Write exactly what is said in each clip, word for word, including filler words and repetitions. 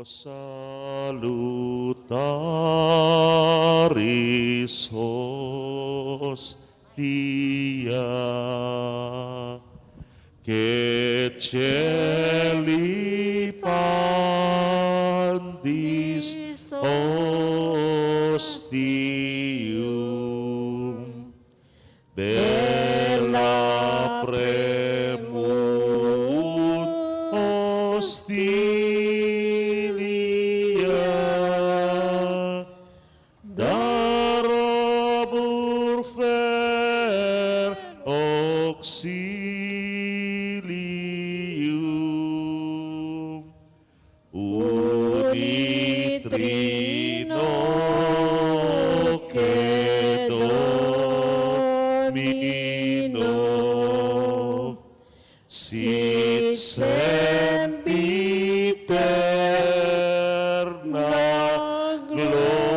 Salutaris hostia, que celi pandis ostium, bella premunt hostilia, darabur fer auxilium. Ut in trino que Domino, sit sempiterna gloria,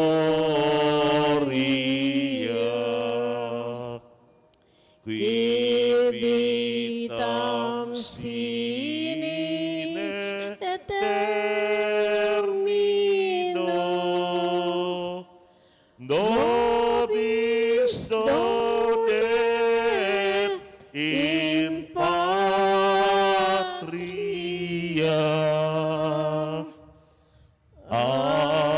qui vitam sine termino, nobis donet in patria. Amen.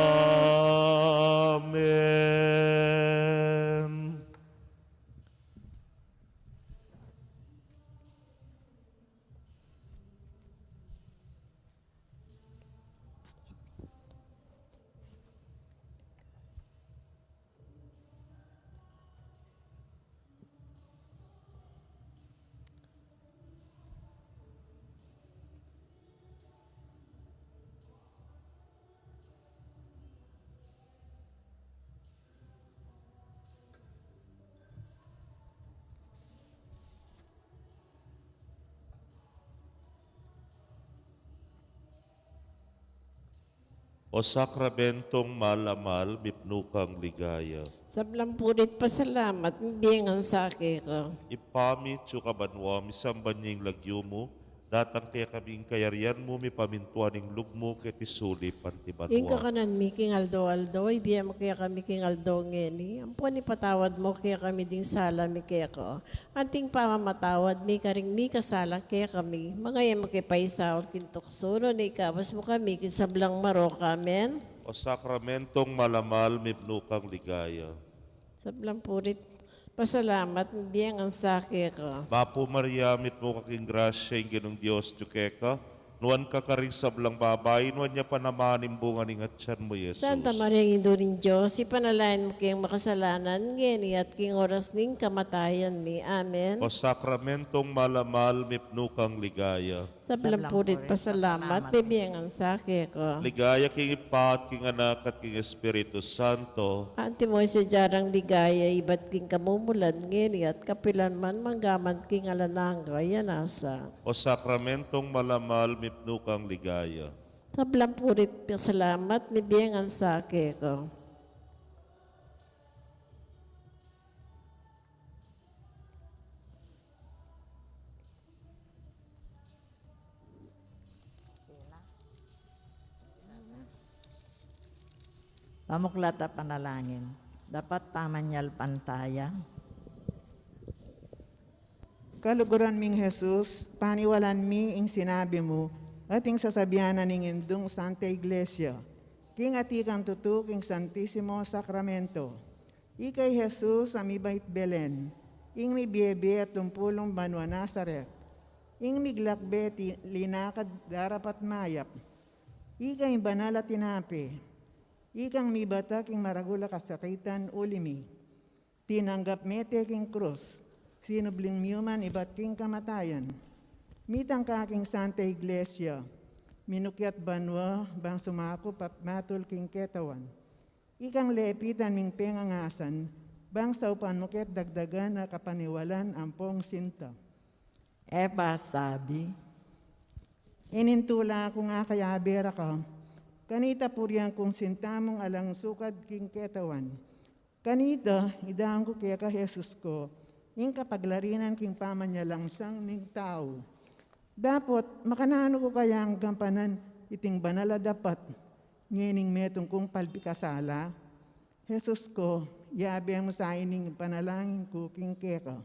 O sakramentong mal a mal, mipnu kang ligaya. Sablang puri't pasalamat, mibie ngan sa keka. Ibpa mi, atsu ka banua, misamban ya ing lagyu mu, datang kekami ing kayarian mu, mipamintuan ing lub mu keti sulip anti banua. Ing kakanan mi king aldo-aldo ibie mu kekami king aldo ngeni, ampon ipatawad mu kekami ding sala mi keka, anti ing pamamatawad mi karing mikasala kekami, manga e mu ke paisaul king tuksu, nune ikabus mu kami king sablang marok. Amen. O sakramentong mal a mal, mipnu kang ligaya. Sablang puri't pasalamat, mibie ngan sa keka. Bapu Maria, mipnu ka king grasya, ing Ginung Dios atyu keka, nuan ka karing sablang babai, nuan ya pa naman ing bunga ning atian mu, Jesus. Santa Maria, Indu ning Dios, ipanalangin mu keng makasalanan, ngeni at king oras ning kamatayan mi. Amen. O sakramentong mal a mal, mipnu kang ligaya. Sablang puri't pasalamat, mibie ngan sa keka. Ligaya king Ibpa, at king Anak, at king Espiritu Santo. Antimo ing sadya rang ligaya, ibat king kamumulan, ngeni at kapilan man, manggaman king alang angga. Amen. O sakramentong mal a mal, mipnu kang ligaya. Sablang puri't pasalamat, mibie ngan sa keka. Pamuklat a panalangin. Dapat pamanyalpantaya. Kaluguran ming Jesus, paniwalan mi ing sinabi mu, at ing sasabian na ning Indung Santa Iglesia, king atin kang tutu king Santisimo Sakramento. Ika i Jesus a mibait Belen, ing mibiebie tumpulung banua Nazaret, ing miglakbe at linakad darapat mayap. Ika ing banal a tinape, ikang mibata king maragul a kasakitan uli mi. Tinanggap me te king krus, sinubling miyuman ibat king kamatayan. Mitangka king Santa Iglesia, minukyat banua bang sumakup at matul king ketawan. Ikang lepitan ming pengangasan, bang saupan mu ket dagdagan a kapaniwalan ampong sinta. E ba sabi? Inintula kung akayabe ra ka, kanita purian kung sinta mung alang sukad king ketawan. Kanita, idaun ku keka Jesus ku, ing kapaglarinan king pamanyalansang ning tau. Dapot, makananu ku kayang gampanan iting banal a dapat ngening metung kung palpikasala. Jesus ku, yabe mu sa ining panalangin ku king keka.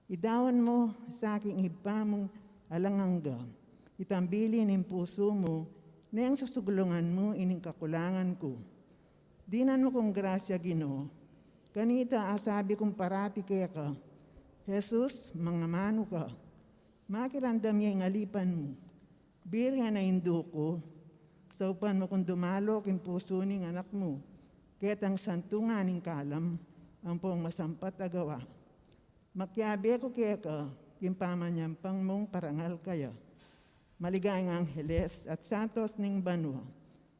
Idaun mu sa king Ibpa mung alang angga. Itang bili ning pusu mu neng susuglungan mu ining kakulangan ku. Dinan mu kung grasya, Ginu. Kanita asabi kung parati keka, Jesus, mangamanu ka. Makiramdam ya ing alipan mu. Birhen a indu ku, saupan mu kung dumalu king pusu ning anak mu ketang santungan ning kalam ampong masampat a gawa. Makiabe ku keka king pamanyampang mung parangal kaya. Maligayang angeles at santos ning banua,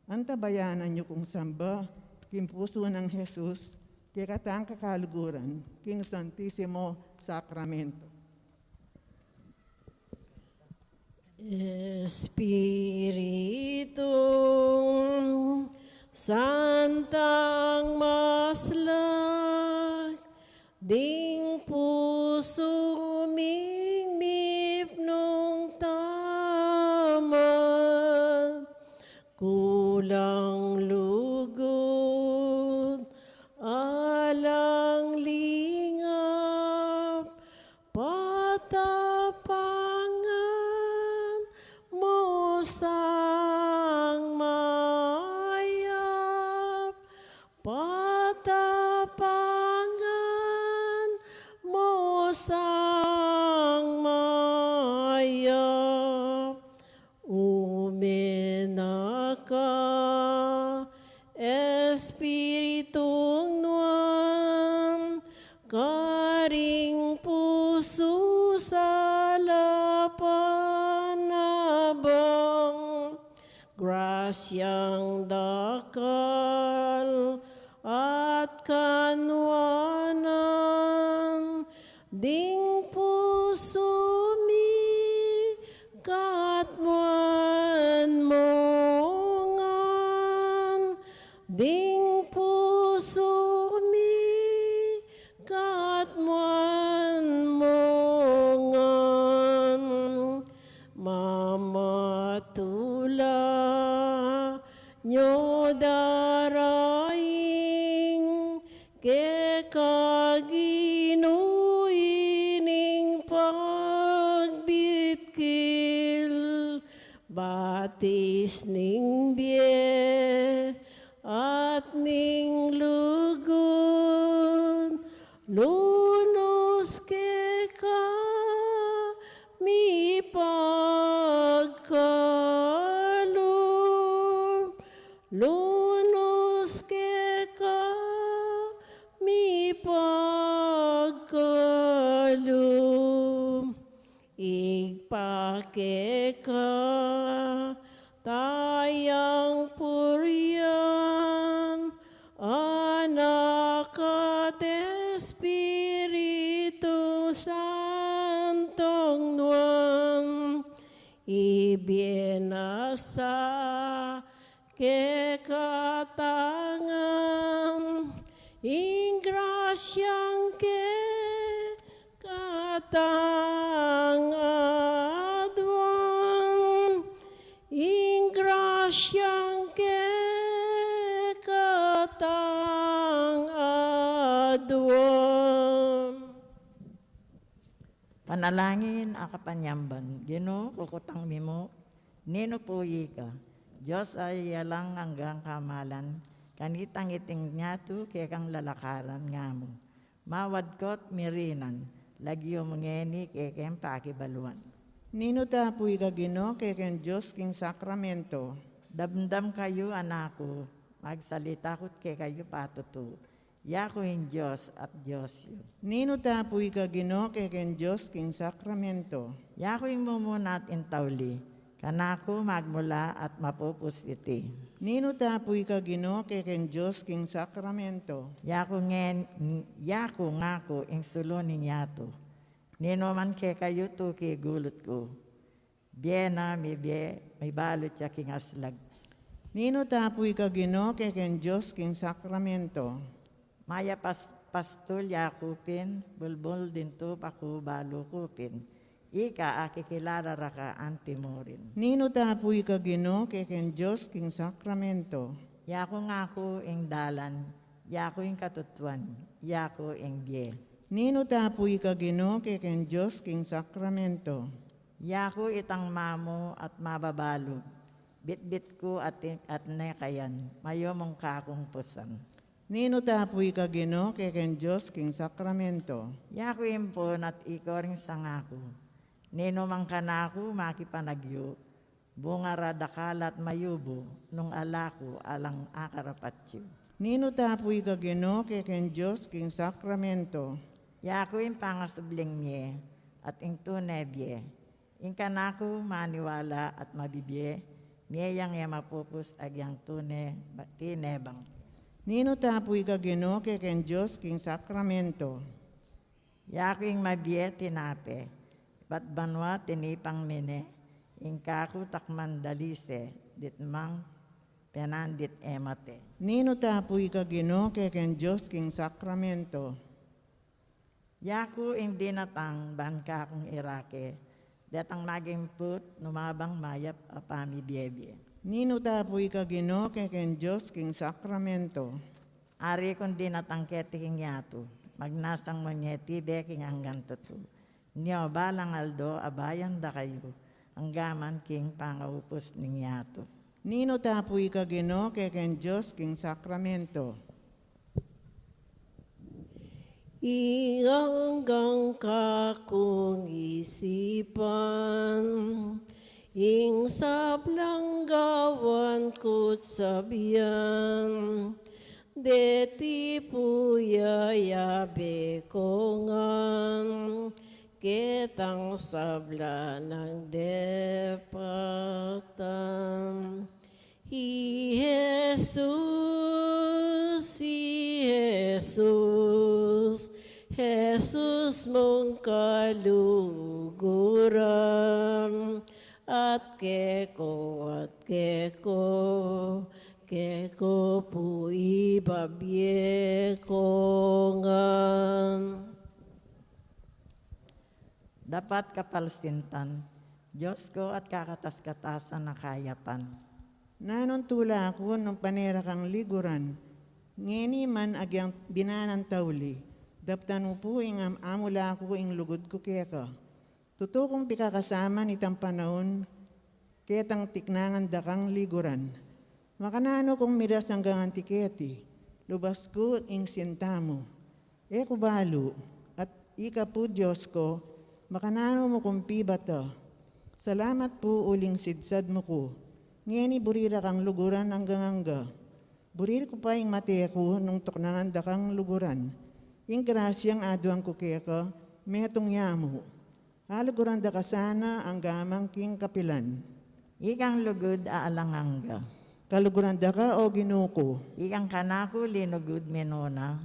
antabayanan yu kung samba king pusu nang Jesus kekatang kakaluguran king Santisimo Sakramento. Espiritu Santang maslag, ding pusu ming mipnung tamat, kulang lugud, alang lingap, patapangan mu sang mayap, patapangan mu sang mayap. Ume na ka, Espiritung Nuan, karing pusu sa lapanabang, grasyang dakal at kanuanan, ding pusu mi katmuan mu ngan, ding pusu mi katmuan mu ngan, mamatula nyo daraing keka Ginu ining pagbitkil, batis ning bie at ning lugud, lunus keka mi pagkalub, lunus keka mi pagkalub. Ibpa, keka tayang purian, Anak at Espiritu Santong Nuan, ibie na sa kekatang ing grasyang kekatang aduan, ing grasyang kekatang aduan. Panalangin a kapanyamban. Ginu, kukutang mi mu, ninu pu ika, Dios a alang anggang kamalan, kanitang iting yatu kekang lalakaran nga mu. Mawadkot mi rinan, lagyu mu ngeni kekeng pakibaluan. Ninu ta pu ika, Ginu, kekeng Dios king sakramento? Damdam kayu, anak ku, magsalita ku't kekayu patutu. Yaku ing Dios at Dios yu. Ninu ta pu ika, Ginu, kekeng Dios king sakramento? Yaku ing mumuna at ing tauli, kanaku magmula at mapupus iti. Ninu ta pu ika, Ginu, kekeng Dios king sakramento? Yaku ngen, yaku ngaku ing sulu ning yatu. Ninu man kekayu tuki gulut ku, bie na, mibie, mibalu ya king aslag. Ninu ta pu ika, Ginu, kekeng Dios king sakramento? Mayap a pastul yaku pin, bulbul ding tupa ku balu ku pin. Ika, akikilala ra ka anti murin. Ninu ta pu ika, Ginu, kekeng Dios king sakramento? Yaku ngaku ing dalan, yaku ing katutuan, yaku ing bie. Ninu ta pu ika, Ginu, kekeng Dios king sakramento? Yaku itang mamu at mababalug, bitbit ku at, at ne kayan, mayumung kakung pusan. Ninu ta pu ika, Ginu, kekeng Dios king sakramento? Yaku impun at iko ring sangaku. Ninu mang kanaku makipanagyu, bunga ra dakal at mayubu, nung ala ku alang akarapat yu. Ninu ta pu ika, Ginu, kekeng Dios king sakramento? Yaku ing pangasubling mie at ing tune bie. Ing kanaku maniwala at mabibie, mie yang e mapupus agyang tune ba-, tinebang. Ninu ta pu ika, Ginu, kekeng Dios king sakramento? Yaku ing mabie tinape, ibat banua tinipang mi ne, ing kaku takman dalise, dit mang penandit e mate. Ninu ta pu ika, Ginu, kekeng Dios king sakramento? Yaku ing dinatang ban kakung irake, detang maging put, numabang mayap a pamibiebie. Ninu ta pu ika, Ginu, kekeng Dios king sakramento? Ari kung dinatang keti king yatu, magnasang mu ne tibe king anggang tutu. Nio balang aldo abayan da kayu, anggaman king pangaupus ning yatu. Ninu ta pu ika, Ginu, kekeng Dios king sakramento? Ing anggang kakung isipan, ing sablang gawan ku't sabian, deti pu yayabe ku ngan, ketang sabla nang depatan. I Jesus, i Jesus, Jesus mung kaluguran, at keku, at keku, keku pu ibabie ku ngan. Dapat kapalsintan, Dios ku at kakatas-katasan a kayapan. Nanung tula ku nung pane ra kang liguran, ngeni man agyang binanang tauli, daptan mu pu ing am-, amula ku ing lugud ku keka. Tutu kung pikakasaman itang panaun, ketang tiknangan da kang liguran. Makananu kung miras anggang anti keti, lubas ku ing sinta mu. E ku balu, at ika pu Dios ku, makananu mu kung pibata. Salamat pu uling sidsad mu ku, ngeni buri ra kang luguran anggang angga. Buri ku pa ing mate ku nung tuknangan da kang luguran. Ing grasyang aduan ku keka, metung ya mu. Kaluguran da ka sana angga man king kapilan. Ikang lugud a alang angga. Kaluguran da ka, o Ginu ku. Ikang kanaku linugud minuna.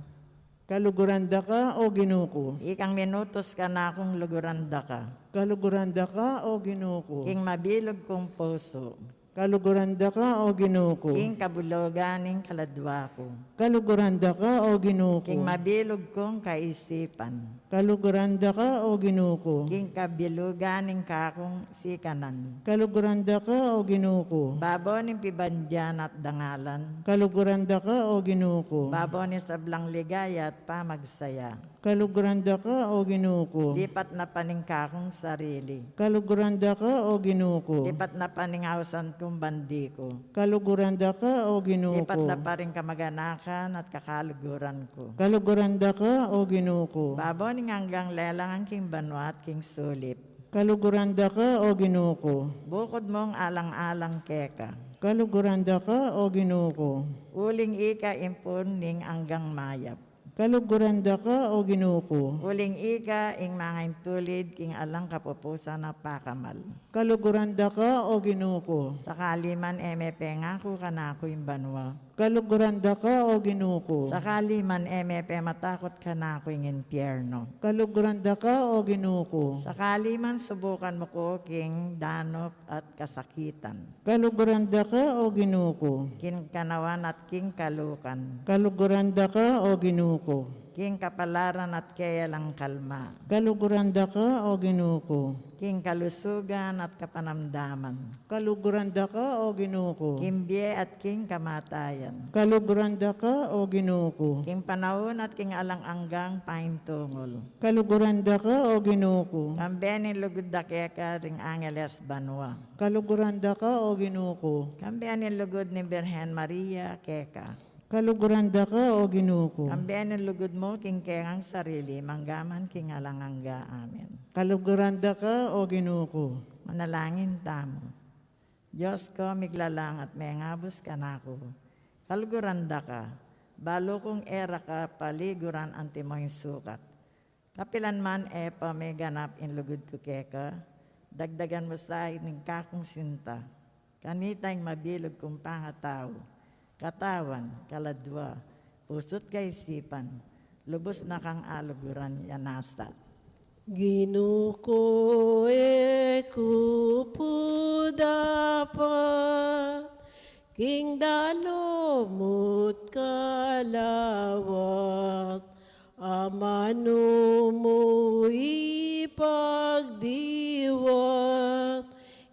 Kaluguran da ka, o Ginu ku. Ikang minutus kanakung luguran da ka. Kaluguran da ka, o Ginu ku. King mabilug kung pusu. Kaluguran da ka, o Ginu ku. King kabilugan ning kaladua ku. Kaluguran da ka, o Ginu ku. King mabilug kung kaisipan. Kaluguran da ka, o Ginu ku. King kabilugan ning kakung sikanan. Kaluguran da ka, o Ginu ku. Babo ning pibandian at dangalan. Kaluguran da ka, o Ginu ku. Babo ning sablang ligaya at pamagsaya. Kaluguran da ka, o Ginu ku. Dipat na pa ning kakung sarili. Kaluguran da ka, o Ginu ku. Dipat na pa ning ausan kung bandi ku. Kaluguran da ka, o Ginu ku. Dipat na pa ring kamaganakan at kakaluguran ku. Kaluguran da ka, o Ginu ku. Babo ning anggang lelangan king banua at king sulip. Kaluguran da ka, o Ginu ku. Bukud mung alang-alang keka. Kaluguran da ka, o Ginu ku. Uling ika impun ning anggang mayap. Kaluguran da ka, o Ginu ku. Uling ika ing mangaintulid king alang kapupusan a pakamal. Kaluguran da ka, o Ginu ku. Sakali man e me pengaku kanaku ing banua. Kaluguran da ka, o Ginu ku. Sakali man e me pematakut kanaku ing impiernu. Kaluguran da ka, o Ginu ku. Sakali man subukan mu ku king danup at kasakitan. Kaluguran da ka, o Ginu ku. King kanawan at king kalukan. Kaluguran da ka, o Ginu ku. King kapalaran at keya lang kalma. Kaluguran da ka, O Ginu ku. King kalusugan at kapanamdaman. Kaluguran da ka, O Ginu ku. King bie at king kamatayan. Kaluguran da ka, O Ginu ku. King panaun at king alang anggang paintungul. Kaluguran da ka, O Ginu ku. Kambe ning lugud da keka ring angeles banua. Kaluguran da ka, O Ginu ku. Kambe ning lugud ning Birhen Maria keka. Kaluguran da ka, O Ginu ku. Kambe ning lugud mu king kekang sarili, mangga man king alang angga. Amen. Kaluguran da ka, O Ginu ku. Manalangin tamu. Dios ku, miglalang at mengabus kanaku. Kaluguran da ka, balu kung e ra ka paliguran antimo ing sukat. Kapilan man e pa meganap ing lugud ku keka, dagdagan mu sa ing kakung sinta. Kanita ing mabilug kung pangatau, katawan, kaladua, pusu't kaisipan, lubus na kang aluguran, ya nasa. Ginu ku, e ku pu dapat king dalu mu't kalawat, amanu mu ipagdiwat,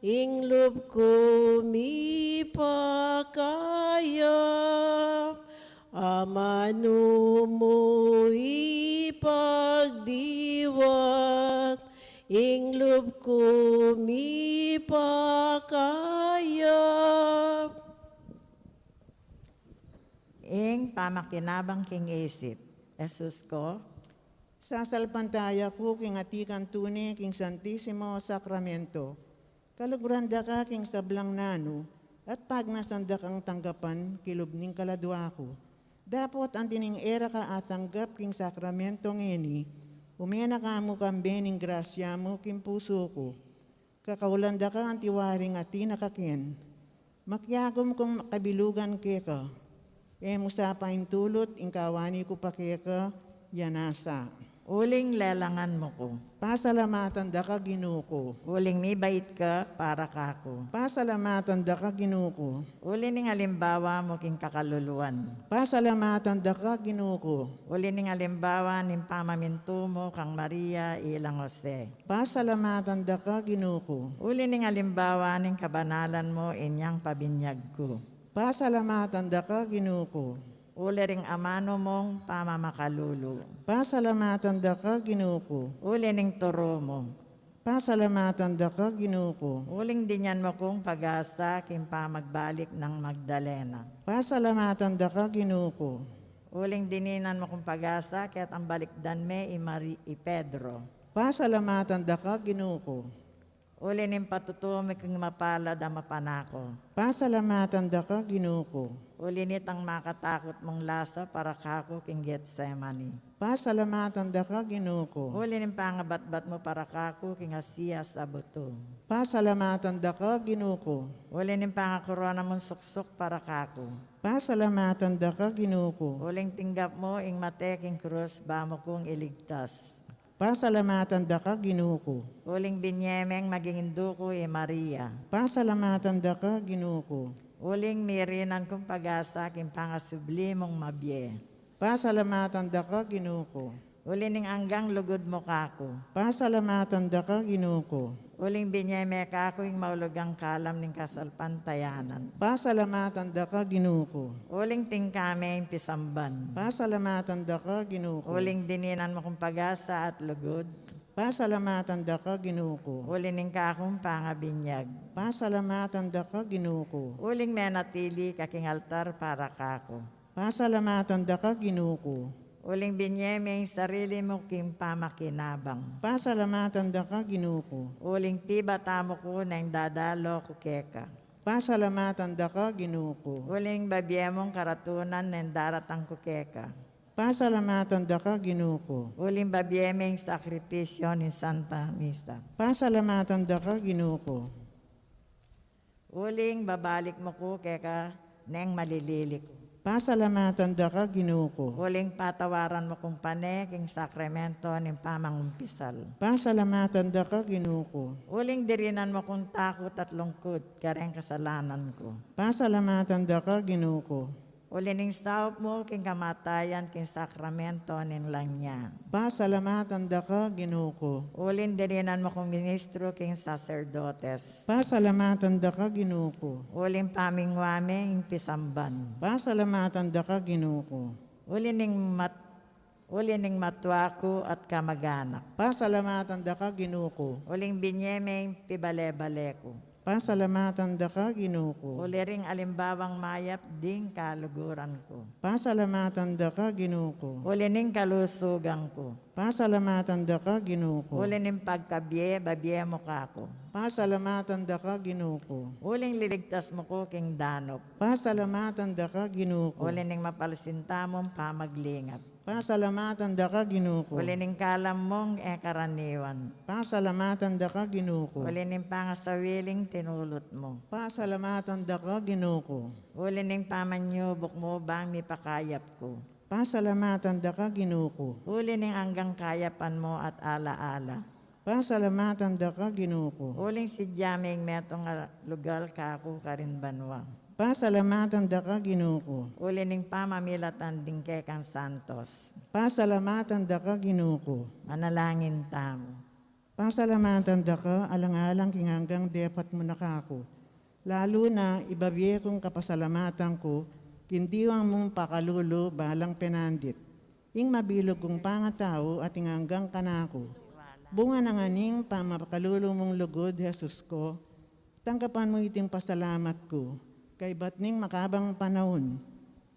ing lub ku mipakayap, amanu mu ipagdiwat, ing lub ku mipakayap. Ing pamakinabang king isip. Jesus ku, sasalpantaya ku king atikan tune king Santisimo Sakramento. Kaluguran da ka king sablang nanu, at pagnasan da kang tanggapan kilub ning kaladua ku. Dapot anti ning e ra ka atanggap king sakramento ngeni, ume na ka mu kambe ning grasya mu king pusu ku. Kakaulan da ka anti waring atin na ka ken. Makiagum kung kabilugan keka. E mu sa paintulut ing kawani ku pa keka, ya nasa. Uling lelangan mu ku. Pasalamatan da ka, Ginu ku. Uling mibait ka para kaku. Pasalamatan da ka, Ginu ku. Uli ning alimbawa mu king kakaluluan. Pasalamatan da ka, Ginu ku. Uli ning alimbawa ning pamamintu mu kang Maria ilang Jose. Pasalamatan da ka, Ginu ku. Uli ning alimbawa ning kabanalan mu inyang pabinyag ku. Pasalamatan da ka, Ginu ku. Uli ring amanu mung pamamakalulu. Pasalamatan da ka, Ginu ku. Uli ning turu mu. Pasalamatan da ka, Ginu ku. Uling dinyan mu kung pag-asa king pamagbalik nang Magdalena. Pasalamatan da ka, Ginu ku. Uling dininan mu kung pag-asa ketang balikdan me i Mari-, i Pedro. Pasalamatan da ka, Ginu ku. Uli ning patutu mu king mapalad a mapanaku. Pasalamatan da ka, Ginu ku. Uli nitang makatakut mung lasa para kaku king Getsemani. Pasalamatan da ka, Ginu ku. Uli ning pangabatbat mu para kaku king Asias a butu. Pasalamatan da ka, Ginu ku. Uli ning pangakorona mung suksuk para kaku. Pasalamatan da ka, Ginu ku. Uling tinggap mu ing mate king krus ba mu kung iligtas. Pasalamatan da ka, Ginu ku. Uling binye meng maging indu ku i Maria. Pasalamatan da ka, Ginu ku. Uling mirinan kung pag-asa king pangasubli mung mabie. Pasalamatan da ka, Ginu ku. Uli ning anggang lugud mu kaku. Pasalamatan da ka, Ginu ku. Uling binye me kaku ing maulugang kalam ning kasalpantayanan. Pasalamatan da ka, Ginu ku. Uling tingka me ing pisamban. Pasalamatan da ka, Ginu ku. Uling dininan mu kung pag-asa at lugud. Pasalamatan da ka, Ginu ku. Uli ning kakung pangabinyag. Pasalamatan da ka, Ginu ku. Uling menatili ka king altar para kaku. Pasalamatan da ka, Ginu ku. Uling binye me ing sarili mu king pamakinabang. Pasalamatan da ka, Ginu ku. Uling pibata mu ku neng dadalo ku keka. Pasalamatan da ka, Ginu ku. Uling babie mung karatunan neng daratang ku keka. Pasalamatan da ka, Ginu ku. Uling babie me ing sakripisyo ning Santa Misa. Pasalamatan da ka, Ginu ku. Uling babalik mu ku keka neng malilili ku. Pasalamatan da ka, Ginu ku. Uling patawaran mu kung pane king sakramento ning pamangumpisal. Pasalamatan da ka, Ginu ku. Uling dirinan mu kung takut at lungkut kareng kasalanan ku. Pasalamatan da ka, Ginu ku. Uli ning saup mu king kamatayan king sakramento ning langya. Pasalamatan da ka, Ginu ku. Uling dininan mu kung ministru king saserdotes. Pasalamatan da ka, Ginu ku. Uling pamingwa me ing pisamban. Pasalamatan da ka, Ginu ku. Uli ning mat-, uli ning matwa ku at kamaganak. Pasalamatan da ka, Ginu ku. Uling binye me ing pibale-bale ku. Pasalamatan da ka, Ginu ku. Uli ring alimbawang mayap ding kaluguran ku. Pasalamatan da ka, Ginu ku. Uli ning kalusugan ku. Pasalamatan da ka, Ginu ku. Uli ning pagkabie-babie mu kaku. Pasalamatan da ka, Ginu ku. Uling liligtas mu ku king danup. Pasalamatan da ka, Ginu ku. Uli ning mapalsinta mung pamaglingap. Pasalamatan da ka, Ginu ku. Uli ning kalam mung e karaniwan. Pasalamatan da ka, Ginu ku. Uli ning pangasawiling tinulut mu. Pasalamatan da ka, Ginu ku. Uli ning pamanyubuk mu bang mipakayap ku. Pasalamatan da ka, Ginu ku. Uli ning anggang kayapan mu at ala-ala. Pasalamatan da ka, Ginu ku. Uling sidya ming metung a lugal kaku karin banua. Pasalamatan da ka, Ginu ku. Uli ning pamamilatan ding kekang santos. Pasalamatan da ka, Ginu ku. Manalangin tamu. Pasalamatan da ka alang-alang king anggang depat mu na kaku. Lalu na ibabie kung kapasalamatan ku king diwang mung pakalulu balang penandit. Ing mabilug kung pangatau at ing anggang kanaku. Bunga na ngening pamakalulu mung lugud, Jesus ku, tanggapan mu iting pasalamat ku kaibat ning makabang panaun.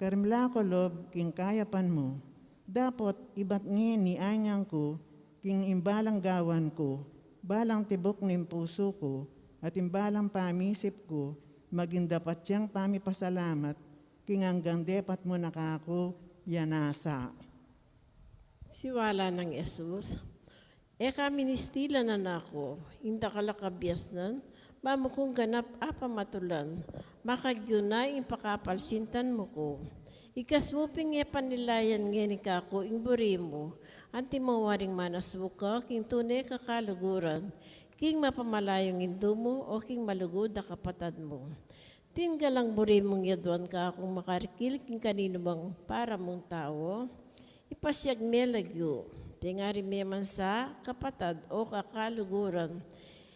Karimla ku lub king kayapan mu. Dapot ibat ngeni anyan ku king imbalang gawan ku, balang tibuk ning pusu ku, at imbalang pamisip ku, maging dapat yang pamipasalamat king anggang depat mu na kaku, ya nasa. Siwala nang Jesus. E ka ministilan, anak ku, ing dakal a kabiasnan, ba mu kung ganap a pamatulan, makagyu na ing pakapalsintan mu ku. Ikas mu ping e panilayan ngeni kaku ing buri mu, anti mo waring manasbuk ka king tune kakaluguran, king mapamalayung indu mu o king malugud a kapatad mu. Tinggalang buri mung yaduan kakung makarikil king kaninu mang para mung tau, ipasiag me lagyu, pengari me man sa kapatad o kakaluguran.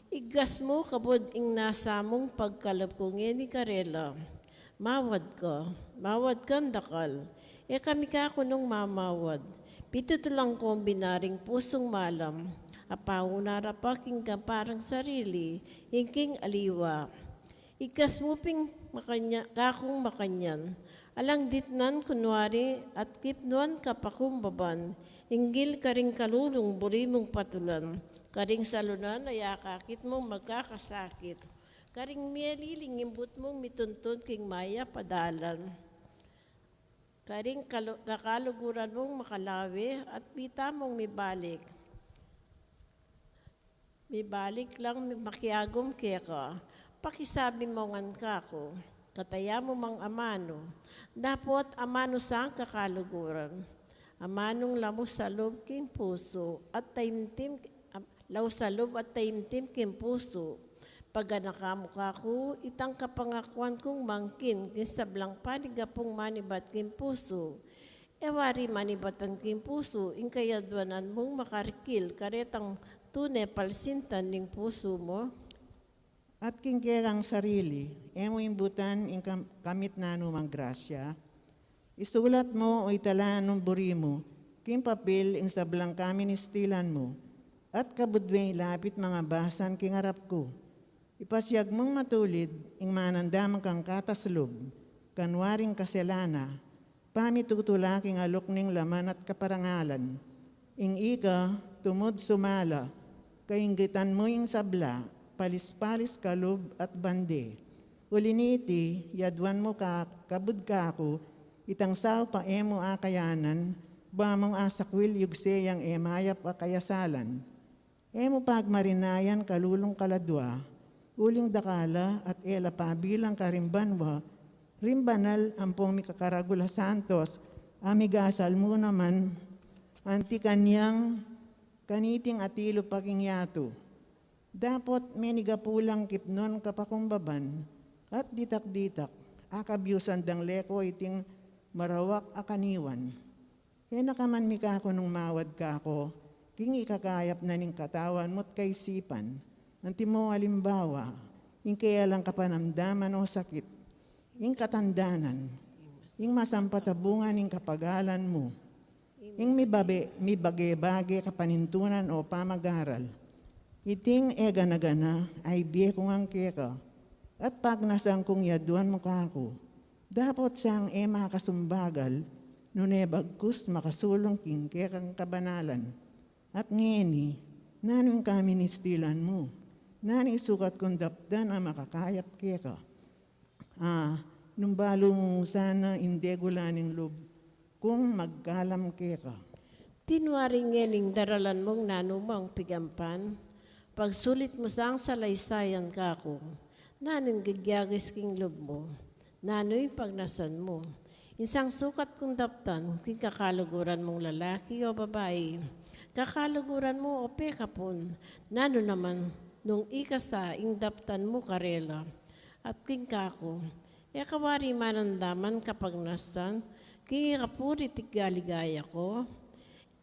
Igas mu kabud ing nasa mung pagkalub ku ngeni karela. Mawad ka, mawad kang dakal. E kami kaku nung mamawad. Pitutulang kung binaring pusung malam, apauna ra pa king kamparang sarili, ing king aliwa. Ikas mu ping makanya-, kakung makanyan. Alang ditnan kunwari at kipnuan kapakumbaban, inggil karing kalulung buri mung patulan, karing salunan a akakit mung magkakasakit, karing meliling imbut mung mituntun king mayap a dalan, karing kalu-, kakaluguran mung makalawe at pita mung mibalik. Mibalik lang mi-, makiagum keka, pakisabi mu ngan kaku, kataya mu mang amanu, dapot amanu sang kakaluguran, amanung lamu sa lub king pusu, at taimtim, am-, lau sa lub at taimtim king pusu, paganaka mu kaku, itang kapangakuan kung mangkin, king sablang panigapung manibat king pusu, e wari manibatan king pusu, ing kayaduanan mung makarikil, karetang tune palsintan ning pusu mu. At king kekang sarili, e mu imbutan ing kam-, kamit na numang grasya. Isulat mu o itala nung buri mu, king papil ing sablang kaministilan mu, at kabud me ilapit mangabasan king arap ku. Ipasiag mung matulid ing manandamang kang kataslub, kanwaring kaselana, pamitutula king aluk ning laman at kaparangalan. Ing ika, tumud sumala, kainggitan mu ing sabla, palis-palis kalub at bande. Uli niti, yaduan mu ka-, kabud kaku, itang saup a e mu akayanan, ba mung asakwil yugse yang e mayap a kayasalan. E mu pagmarinayan kalulung kaladua, uling dakal la at e la pabilang karing banua, ring banal ampong mikakaragul a santos, a migasal mu naman, anti kanyang kaniting atilu pa king yatu. Dapot menigapu lang kipnun kapakumbaban, at ditak-ditak, akabiusan dang leko iting Marawak a kaniwan. E na ka man mikaku nung mawad kaku, king ikakayap na ning katawan mu't kaisipan, antimo alimbawa, ing kealang kapanamdaman o sakit, ing katandanan, ing masampat a bunga ning kapagalan mu, ing mibabe, mibage-bage kapanintunan o pamagaral. Iting e gana-gana, a ibie ku ngan keka, at pagnasan kung yaduan mu kaku. Dapot sang e makasumbagal, nune bagkus makasulung king kekang kabanalan. At ngeni, nanu ing kaministilan mu? Nanu ing sukat kung daptan a makakayap keka? A, nung balu mu sana ing degula ning lub kung magkalam keka. Tinwari ngening daralan mung nanu mang pigampan, pagsulit mu sang salaysayan kaku, nanu ing gagyagis king lub mu, nanu ing pagnasan mu. Insang sukat kung daptan king kakaluguran mung lalaki o babai, kakaluguran mu o pekapun, nanu naman nung ikasa ing daptan mu karela at king kaku, e ka wari manandaman kapagnasan king ikapurit ing kaligaya ku?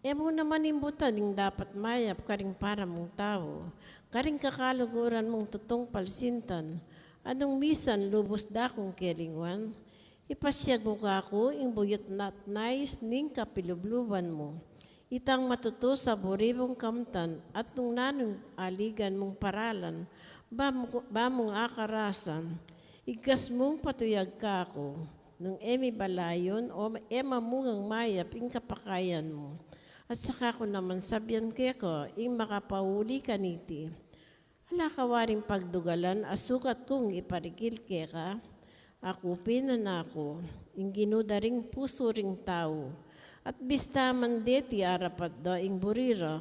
E mu naman imbutan ing dapat mayap karing para mung tau, karing kakaluguran mung tutung palsintan, a nung misan lubus da kung kelingwan? Ipasiag mu kaku ing buyut at nais ning kapilubluban mu. Itang matutu sa buri mung kamtan at nung nanung aligan mung paralan, ba mu, ba mung akarasan, igkas mung patuyag kaku, nung e mi balayan o e mamungang mayap ing kapakayan mu. At saka ku naman sabian keka, ing makapauli kaniti. Ala ka waring pagdugalan a sukat kung iparikil keka? Aku pin, anak ku, ing Ginu da ring pusu ring tau, at bista man deti arapat da ing buri ra,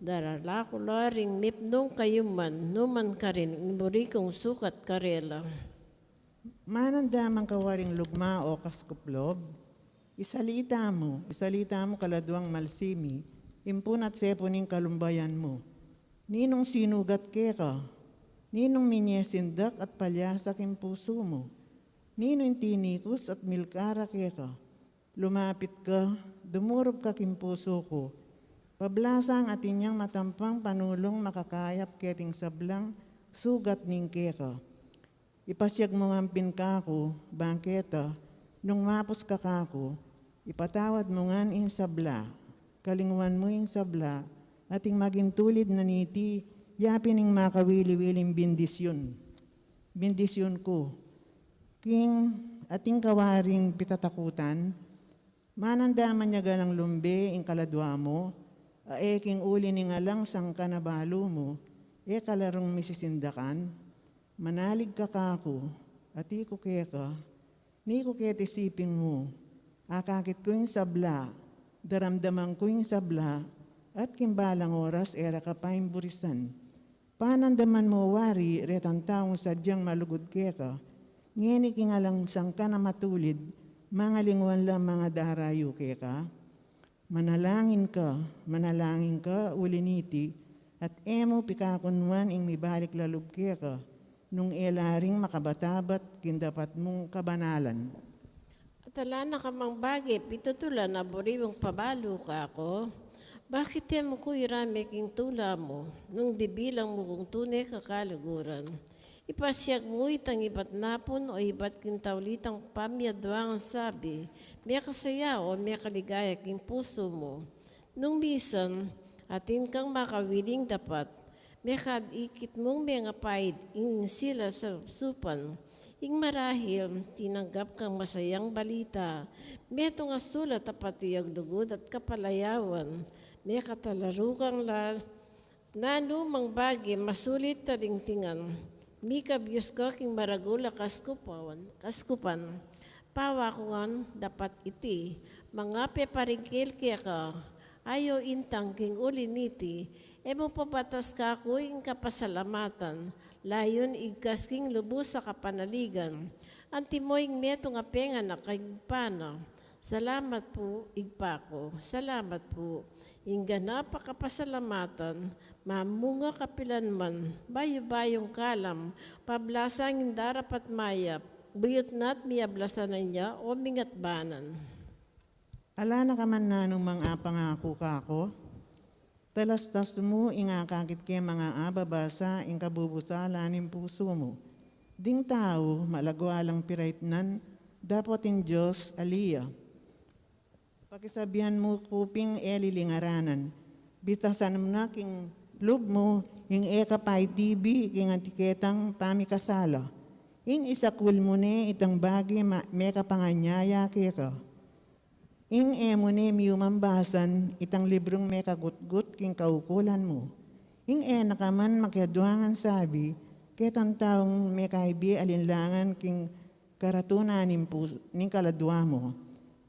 darala ku la ring mipnung kayuman, nu man karin ing buri kung sukat karela. Manandaman ka waring lugma o kaskup lub? Isalita mu, isalita mu kaladuang malsimi, impun at sepu ning kalumbayan mu. Ninung sinugat keka? Ninung minye sindak at palyasa king pusu mu? Ninung tinikus at milkara keka? Lumapit ka, dumurup ka king pusu ku. Pablasang atin yang matampang panulung makakayap keting sablang sugat ning keka. Ipasiag mu ngan pin kaku, bang keta, nung mapus ka kaku, ipatawad mu ngan ing sabla, kalingwan mu ing sabla, at ing maging tulid na niti, ya pin ing makawili-wiling bindisyun. Bindisyun ku. King atin ka waring pitatakutan, manandaman ya galang lumbe ing kaladua mu, a e king uli ning alang sangkan a balu mu, e ka la rung misisindakan? Manalig ka kaku, ati ku keka, ni ku keti siping mu, akakit ku ing sabla, daramdaman ku ing sabla, at king balang oras e ra ka pa ing burisan. Panandaman mu wari retang taung sadyang malugud keka, ngeni king alang sangkan a matulid, mangalingwan la mangadarayu keka? Manalangin ka, manalangin ka uli niti, at e mu pikakunwan ing mibalik la lub keka, nung e la ring makabatabat king dapat mung kabanalan. At ala na ka mang bage pitutulan a buri mung pabalu kaku? Bakit e mu ku irame king tula mu, nung bibilang mu kung tune kakaluguran? Ipasiag mu itang ibat napun o ibat king taulitang pamiadwangan sabi, mekasaya o mekaligaya king pusu mu. Nung misan, atin kang makawiling dapat, mekadikit mung mengapaid ing sila sa supan, ing marahil tinanggap kang masayang balita, metung a sulat a patuyag lugud at kapalayawan, mekatalaru kang la, nanu mang bage masulit a dingtingan, mikabyus ka king maragul a kaskupan, kaskupan. Pawaku ngan dapat iti, manga peparingkil keka, ayu intang king uli niti, e mu pabatas kaku ing kapasalamatan, layun igkas king lubus a kapanaligan, antimo ing metung a pengan a king pana. Salamat pu, Ibpa ku, salamat pu. Ing ganap a kapasalamatan, mamunga kapilan man, bayu-bayung kalam, pablasang ing darapat mayap, Buyut na't miyablasan na ya o mingatbanan. Ala na ka man nanumang apangaku kaku? Talastas mu ing akakit ke manga ababasa ing kabubusalan ning pusu mu. Ding tau, malagwa lang piraitnan, dapot ing Dios ali ya. Pakisabian mu ku pin e lilingaranan. Bitasan mu na king lub mu ing e ka paitibi king anti ketang pamikasala. Ing isakul mu ne itang bage ma-, mekapanganyaya keka. Ing e mu ne miyumambasan itang librung mekagutgut king kaukulan mu. Ing e na ka man makiadwa ngan sabi ketang taung mekaibi alinlangan king karatunan ning pu-, ning kaladwa mu.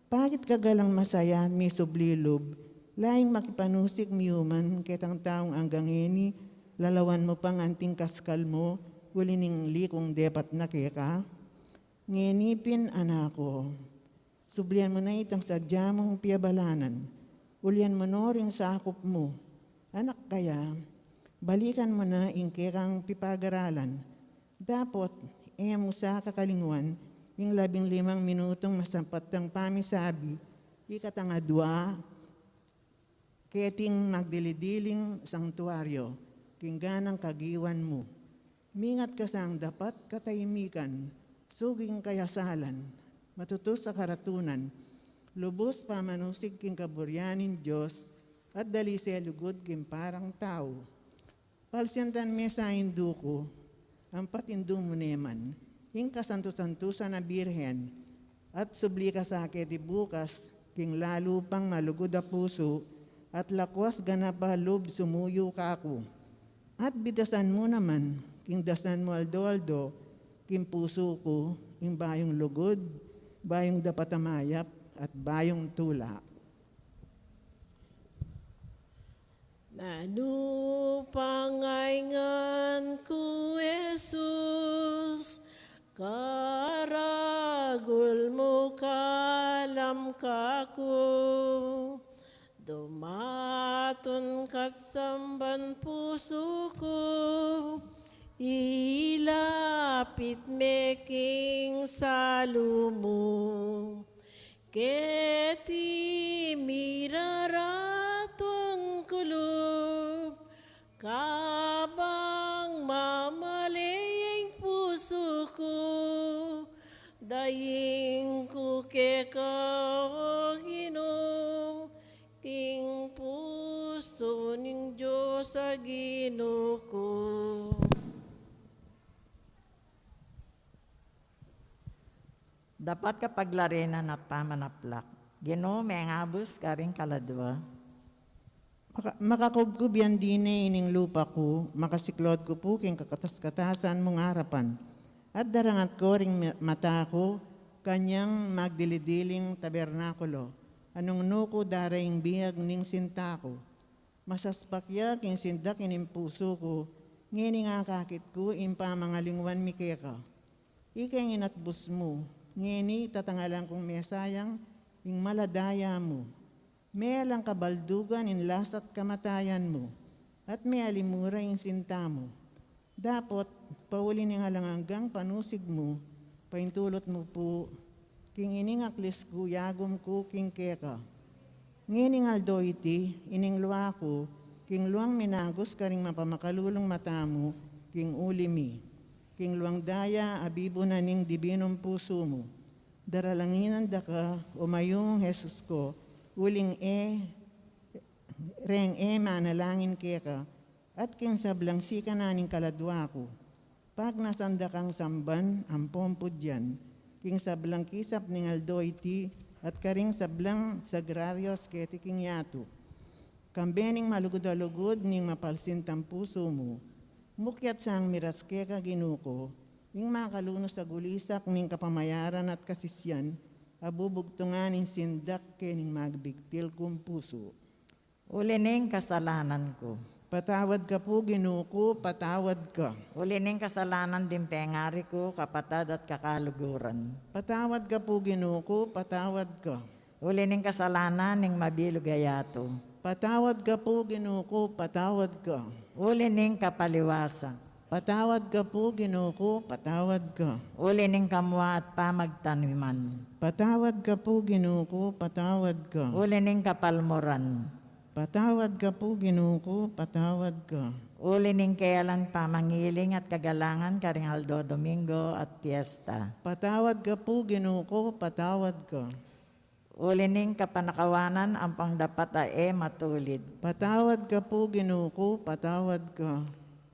Pakit ka galang masaya, misubli lub, laing makipanusig miyuman ketang taung anggang ngeni lalawan mu pang anting kaskal mu uli ning likung depat na keka? Ngeni pin, anak ku, sublian mu na itang sadya mung piabalanan. Ulian mu no ring sakup mu. Anak kaya, balikan mu na ing kekang pipagaralan. Dapot, e mu sa kakalingwan ing labing limang minutung masampat tang pamisabi, ikatang adwa, keting magdili-diling sangtuaryo, king ganang kagiwan mu. Mingat ka sang dapat katahimikan, suging kayasalan, matutus a karatunan, lubus pamanusig king kaburian ning Dios, at dali se lugud king parang tau. Palsientan me sa Indu ku, ampat Indu mu ne man, ing kasantu-santusan a Birhen, at subli ka sa keti bukas, king lalu pang malugud a pusu, at lakwas ganap a lub sumuyu kaku. At bitasan mu naman, king dasan mu aldo-aldo, king pusu ku, ing bayung lugud, bayung dapat a mayap, at bayung tula. Nanu pang aingan ku, Jesus, karagul mu kalam kaku, dumatun ka samban pusu ku, ilapit me king salu mu. Keti miraratun ku lub, kabang mamale ing pusu ku, daing ku keka, o Ginu, king pusu ning Dios a Ginu ku. Dapat kapaglarinan at pamanaplak. Ginu, mengabus karing kaladwa. Maka-, makakubkub yang dine ining lupa ku, makasiklod ku pu king kakatas-katasan mung arapan. At darangat ku ring ma-, mata ku kanyang magdili-diling tabernakulo, a nung nu ku dara ing biag ning sinta ku. Masaspak ya king sindak ining pusu ku, ngening akakit ku ing pamangalingwan mi keka. Ika ing inatbus mu, ngeni tatangalan kung mesayang ing maladaya mu. Mealang kabaldugan ing lasa't kamatayan mu, at mealimura ing sinta mu. Dapot, pauli ning alang anggang panusig mu, paintulut mu pu, king ining aklis ku yagum ku king keka. Ngening aldo iti, ining lua ku, king luang minagus karing mapamakalulung mata mu, king uli mi, king luang daya a bibu na ning dibinung pusu mu. Daralanginan da ka, o mayung Jesus ku, uling e, reng e manalangin keka, at king sablang sikanan ning kaladwa ku. Pagnasan da kang samban ampong pudyan, king sablang kisap ning aldo iti, at karing sablang sagrarios keti king yatu. Kambe ning malugud a lugud ning mapalsintang pusu mu. Mukyat sang miras keka Ginu ku, ing makalunus a gulisak ning kapamayaran at kasisian, a bubugtungan ning sindak kening magbigtil kung pusu. Uli ning kasalanan ku. Patawad ka pu, Ginu ku, patawad ka. Uli ning kasalanan ding pengari ku, kapatad at kakaluguran. Patawad ka pu, Ginu ku, patawad ka. Uli ning kasalanan ning mabilug a yatu. Patawad ka pu, Ginu ku, patawad ka. Uli ning kapaliwasan. Patawad ka pu, Ginu ku, patawad ka. Uli ning kamua at pamagtaniman. Patawad ka pu, Ginu ku, patawad ka. Uli ning kapalmuran. Patawad ka pu, Ginu ku, patawad ka. Uli ning keyalan pamangiling at kagalangan karing aldo Domingo at piesta. Patawad ka pu, Ginu ku, patawad ka. Uli ning kapanakawanan ampong dapat a e matulid. Patawad ka pu, Ginu ku, patawad ka.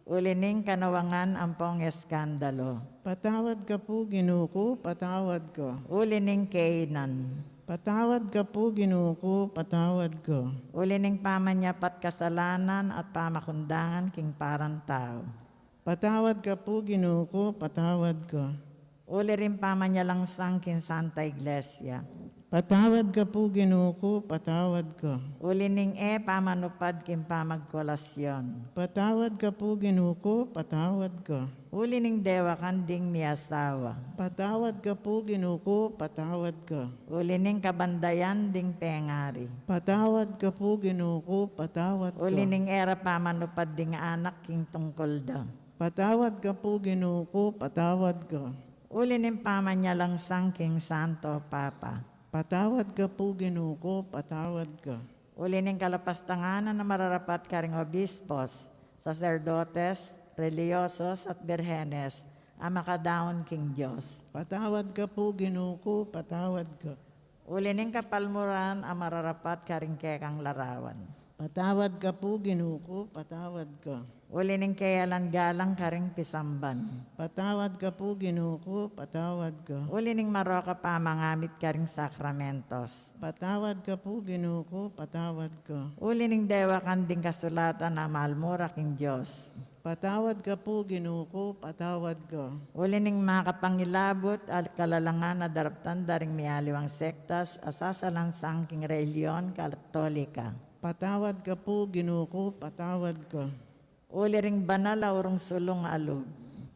Uli ning kanawangan ampong eskandalu. Patawad ka pu, Ginu ku, patawad ka. Uli ning keinan. Patawad ka pu, Ginu ku, patawad ka. Uli ning pamanyapat kasalanan at pamakundangan king parang tau. Patawad ka pu, Ginu ku, patawad ka. Uli ring pamanyalangsang king Santa Iglesia. Patawad ka pu, Ginu ku, patawad ka. Uli ning e pamanupad king pamagkolasyon. Patawad ka pu, Ginu ku, patawad ka. Uli ning dewakan ding miasawa. Patawad ka pu, Ginu ku, patawad ka. Uli ning kabandayan ding pengari. Patawad ka pu, Ginu ku, patawad ka. Uli ning e ra pamanupad ding anak king tungkul da. Patawad ka pu, Ginu ku, patawad ka. Uli ning pamanyalangsang king Santo Papa. Patawad ka pu, Ginu ku, patawad ka. Uli ning kalapastangan a mararapat karing obispos, saserdotes, relihiyosos, at birhenes a makadaun king Dios. Patawad ka pu, Ginu ku, patawad ka. Uli ning kapalmuran a mararapat karing kekang larawan. Patawad ka pu, Ginu ku, patawad ka. Uli ning keyalan galang karing pisamban. Patawad ka pu, Ginu ku, patawad ka. Uli ning marok a pamangamit karing sakramentos. Patawad ka pu, Ginu ku, patawad ka. Uli ning dewakan ding kasulatan a malmura king Dios. Patawad ka pu, Ginu ku, patawad ka. Uli ning makapangilabut a kalalangan a daraptan da ring mialiwang sektas a sasalansang king relihiyon Katolika. Patawad ka pu, Ginu ku, patawad ka. Uli ring banal a urung sulung a lub.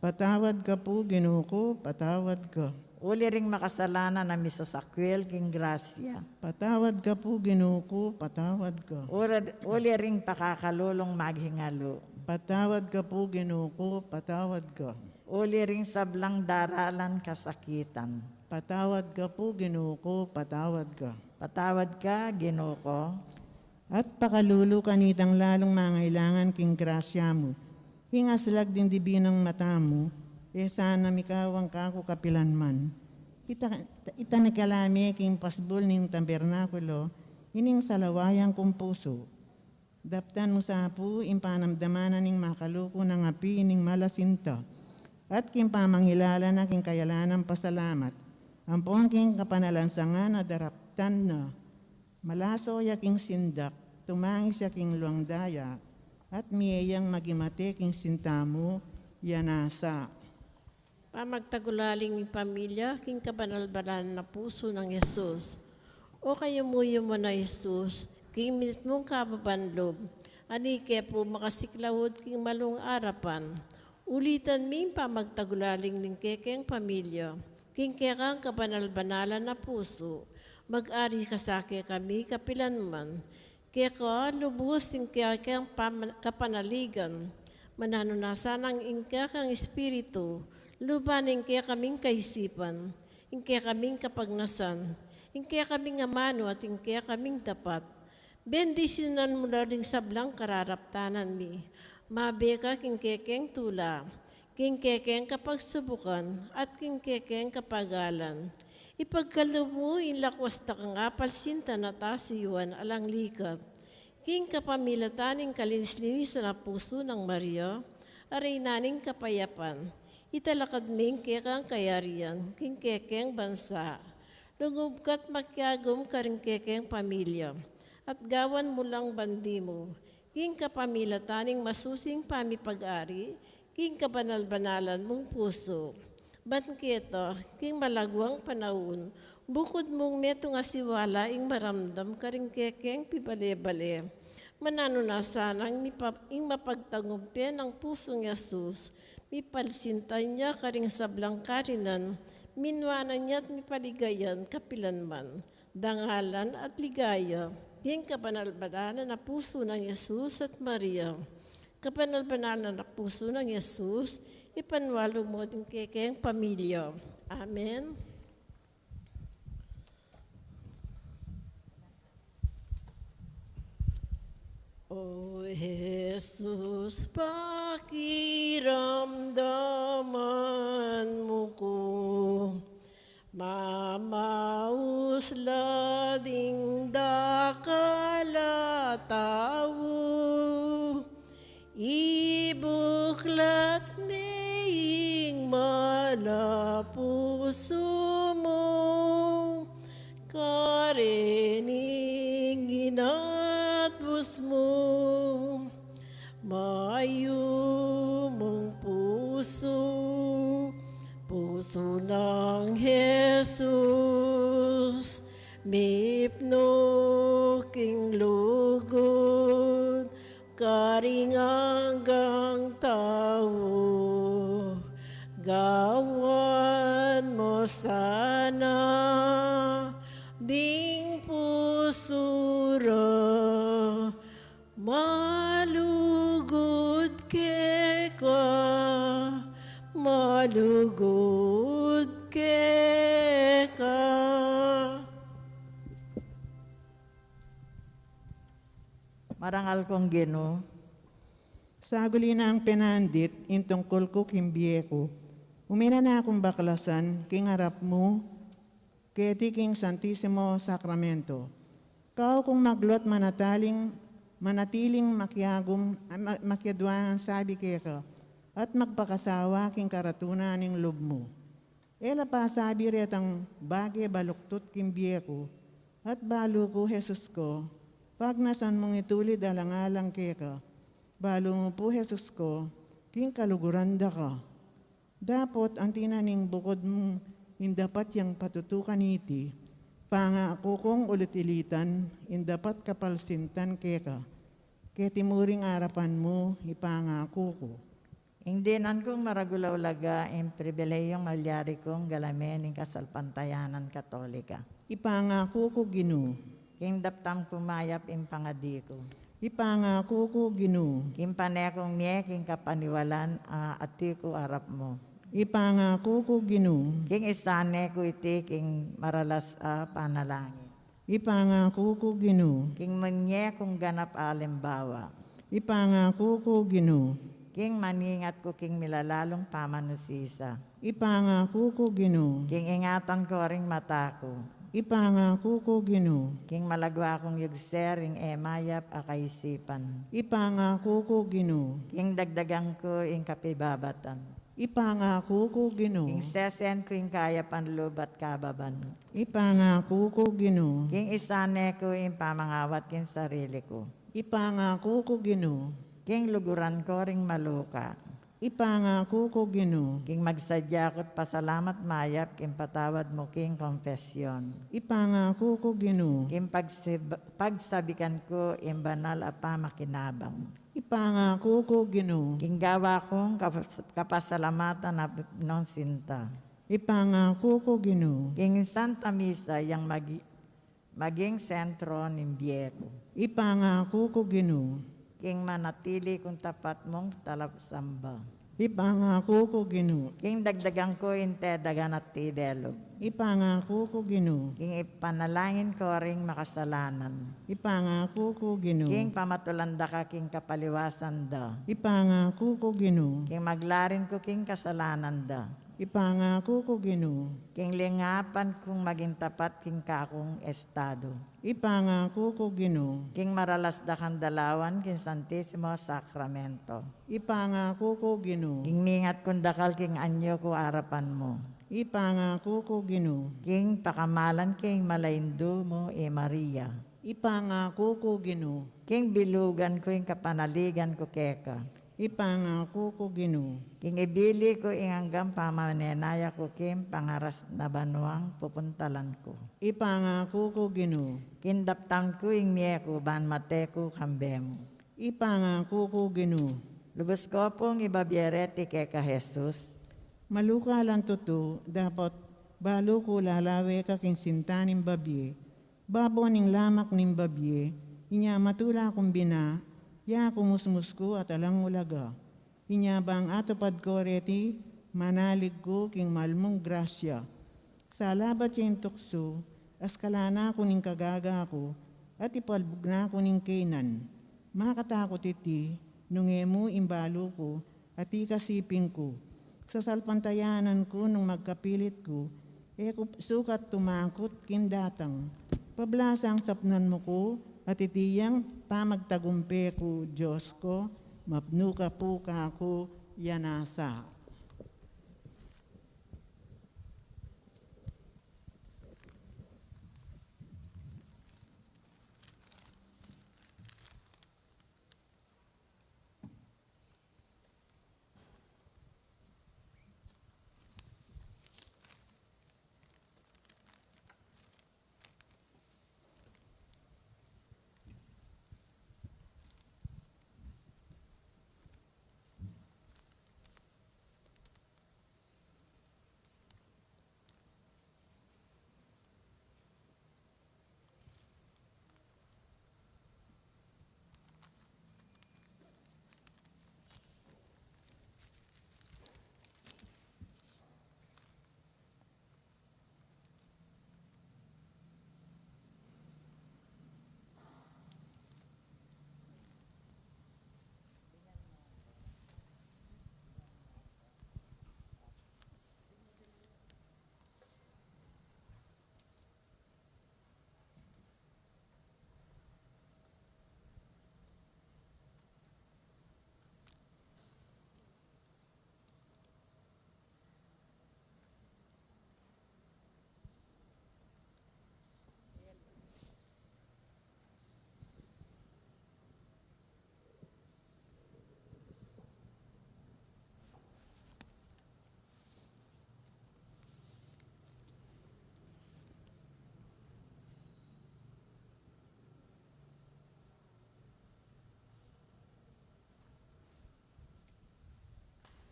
Patawad ka pu, Ginu ku, patawad ka. Uli ring makasalanan a misasakwil king grasya. Patawad ka pu, Ginu ku, patawad ka. Uli, uli ring pakakalulung maghingalu. Patawad ka pu, Ginu ku, patawad ka. Uli ring sablang daralan kasakitan. Patawad ka pu, Ginu ku, patawad ka. Patawad ka, Ginu ku. At pakalulu kanitang lalung mangailangan king grasya mu. King aslag ding dibinang mata mu, e sana mikawang kaku kapilan man. Ita, ita na kami king pasbul ning tabernakulo, ining salawayan kung pusu. Daptan mu sa pu ing panamdaman na ning makaluku nang api ning malasinta. At king pamangilala na king kayalanang pasalamat, ampong king kapanalansangan a daraptan na, malaso ya king sindak, tumangis ya king luang daya, at mie yang maging mate king sinta mu, ya nasa. Pamagtagulaling ning pamilya king kabanal-banal na pusu nang Jesus. O kayumuyumu na Jesus, king mitmung kababan lub, ani ke pu makasiklaud king malung arapan. Ulitan mi ing pamagtagulaling ning kekeng pamilya king kekang kabanal-banalan a pusu, mag-ari ka sa kekami kapilan man. Keka lubus ing kekang pam-, kapanaligan, mananu na sanang ing kekang espiritu, luban ing kekaming kaisipan, ing kekaming kapagnasan, ing kekaming amanu at ing kekaming dapat. Bendisyunan mu la ring sablang kararaptanan mi. Mabe ka king kekeng tula, king kekeng kapagsubukan, at king kekeng kapagalan. Ipagkalub mu ing lakwas da kang apalsintan at asuyuan alang likat. King kapamilatan ning kalinis-linisan a pusu nang Maria, a Reyna ning kapayapan, italakad me ing kekang kayarian king kekeng bansa. Lugub ka't makiagum karing kekeng pamilya, at gawan mu lang bandi mu, king kapamilatan ning masusing pamipag-ari, king kabanal-banalan mung pusu. Ban keta, king malagwang panaun, bukud mung metung a siwala ing maramdam karing kekeng pibale-bale. Mananu na sanang mipa-, ing mapagtagumpe nang pusung Jesus, mipalsintan ya karing sablang karinan, minuanan ya't mipaligayan kapilan man. Dangalan at ligaya king kabanal-banalan a pusu nang Jesus at Maria. Kapanal-panal na anak pusu nang Jesus, ipanwalu mu ding kekeng pamilya. Amen. O Jesus, pakiramdaman mu ku, mamaus la ding dakal a tau, ibuklat ne ing mal a pusu mu, karin ing inatbus mu. Mayumung pusu, pusu nang Jesus, mipnu king lugud, karing anggang tau. Gawan mu sana ding pusu ra malugud keka, malugud keka. Marangal kung Ginu. Saguli nang penandit ing tungkul ku king bie ku, uminan na kung baklasan king arap mu keti king Santisimo Sakramento. Kau kung magluat manataling, manatiling makiagum, ma-, makiadwa nang sabi keka, at magpakasawa king karatunan ning lub mu. E la pasabi retang bage baluktut king bie ku, at balu ku, Jesus ku, pagnasan mung itulid alang-alang keka, balu mu pu, Jesus ku, king kaluguran da ka. Dapot anti na ning bukud mu ing dapat yang patutukan iti, pangaku kung ulit-ilitan ing dapat kapalsintan keka, keti muring arapan mu, ipangaku ku. Ing dinan kung maragul a ulaga ing pribilehiyung malyari kung galamen ing kasalpantayanan Katolika. Ipangaku ku, Ginu. King daptan ku mayap ing pangadi ku. Ipangaku ku, Ginu. King pane kung mie king kapaniwalan a ati ku arap mu. Ipangaku ku, Ginu. King isane ku iti king maralas a panalangin. Ipangaku ku, Ginu. King munye kung ganap a alimbawa. Ipangaku ku, Ginu. King maningat ku king milalalung pamanusisa. Ipangaku ku, Ginu. King ingatan ku ring mata ku. Ipangaku ku, Ginu. King malagwa kung yugse ring e mayap a kaisipan. Ipangaku ku, Ginu. King dagdagan ku ing kapibabatan. Ipangaku ku, Ginu. King sesen ku ing kayapan lub at kababan. Ipangaku ku, Ginu. King isane ku ing pamangawat king sarili ku. Ipangaku ku, Ginu. King luguran ku ring maluka. Ipangaku ku, Ginu. King magsadya ku't pasalamat mayap king patawad mu king konfesyon. Ipangaku ku, Ginu. King pagsib-, pagsabikan ku ing banal a pamakinabang. Ipangaku ku, Ginu. King gawa kung kapas-, kapasalamatan a nung sinta. Ipangaku ku, Ginu. King Santa Misa yang magi-, maging sentro ning bie ku. Ipangaku ku, Ginu. King manatili kung tapat mung talapsamba. Ipangaku ku, Ginu. King dagdagan ku ing tedagan at tibelug. Ipangaku ku, Ginu. King ipanalangin ku ring makasalanan. Ipangaku ku, Ginu. King pamatulan da ka king kapaliwasan da. Ipangaku ku, Ginu. King maglarin ku king kasalanan da. Ipangaku ku, Ginu. King lingapan kung maging tapat king kakung estadu. Ipangaku ku, Ginu. King maralas da kang dalawan king Santisimo Sakramento. Ipangaku ku, Ginu. King mingat kung dakal king anyu ku arapan mu. Ipangaku ku, Ginu. King pakamalan king malaindu mu i Maria. Ipangaku ku, Ginu. King bilugan ku ing kapanaligan ku keka. Ipangaku ku, Ginu. King ibili ku ing anggang pamanenaya ku king pangaras na banuang pupuntalan ku. Ipangaku ku, Ginu. King daptan ku ing mie ku ban mate ku kambe mu. Ipangaku ku, Ginu. Lubus ku pung ibabie reti keka, Jesus. Maluka lang tutu, dapot balu ku lalawe ka king sinta ning babie. Babo ning lamak ning babie, inya matula kung bina, Ya ku musmus ku at alang ulaga. Inya bang atupad ku reti, manalig ku king malmung grasya. Salabat ya ing tuksu, askalan na ku ning kagaga ku, at ipalbug na ku ning kaynan. Makatakut iti, nung e mu ing balu ku, at ikasiping ku. Sasalpantayanan ku nung magkapilit ku, e ku sukat tumakut king datang. Pablasang sapnan mu ku, at iti yang pamagtagumpe ku, Dios ku, mapnu ka pu kaku, ya nasa.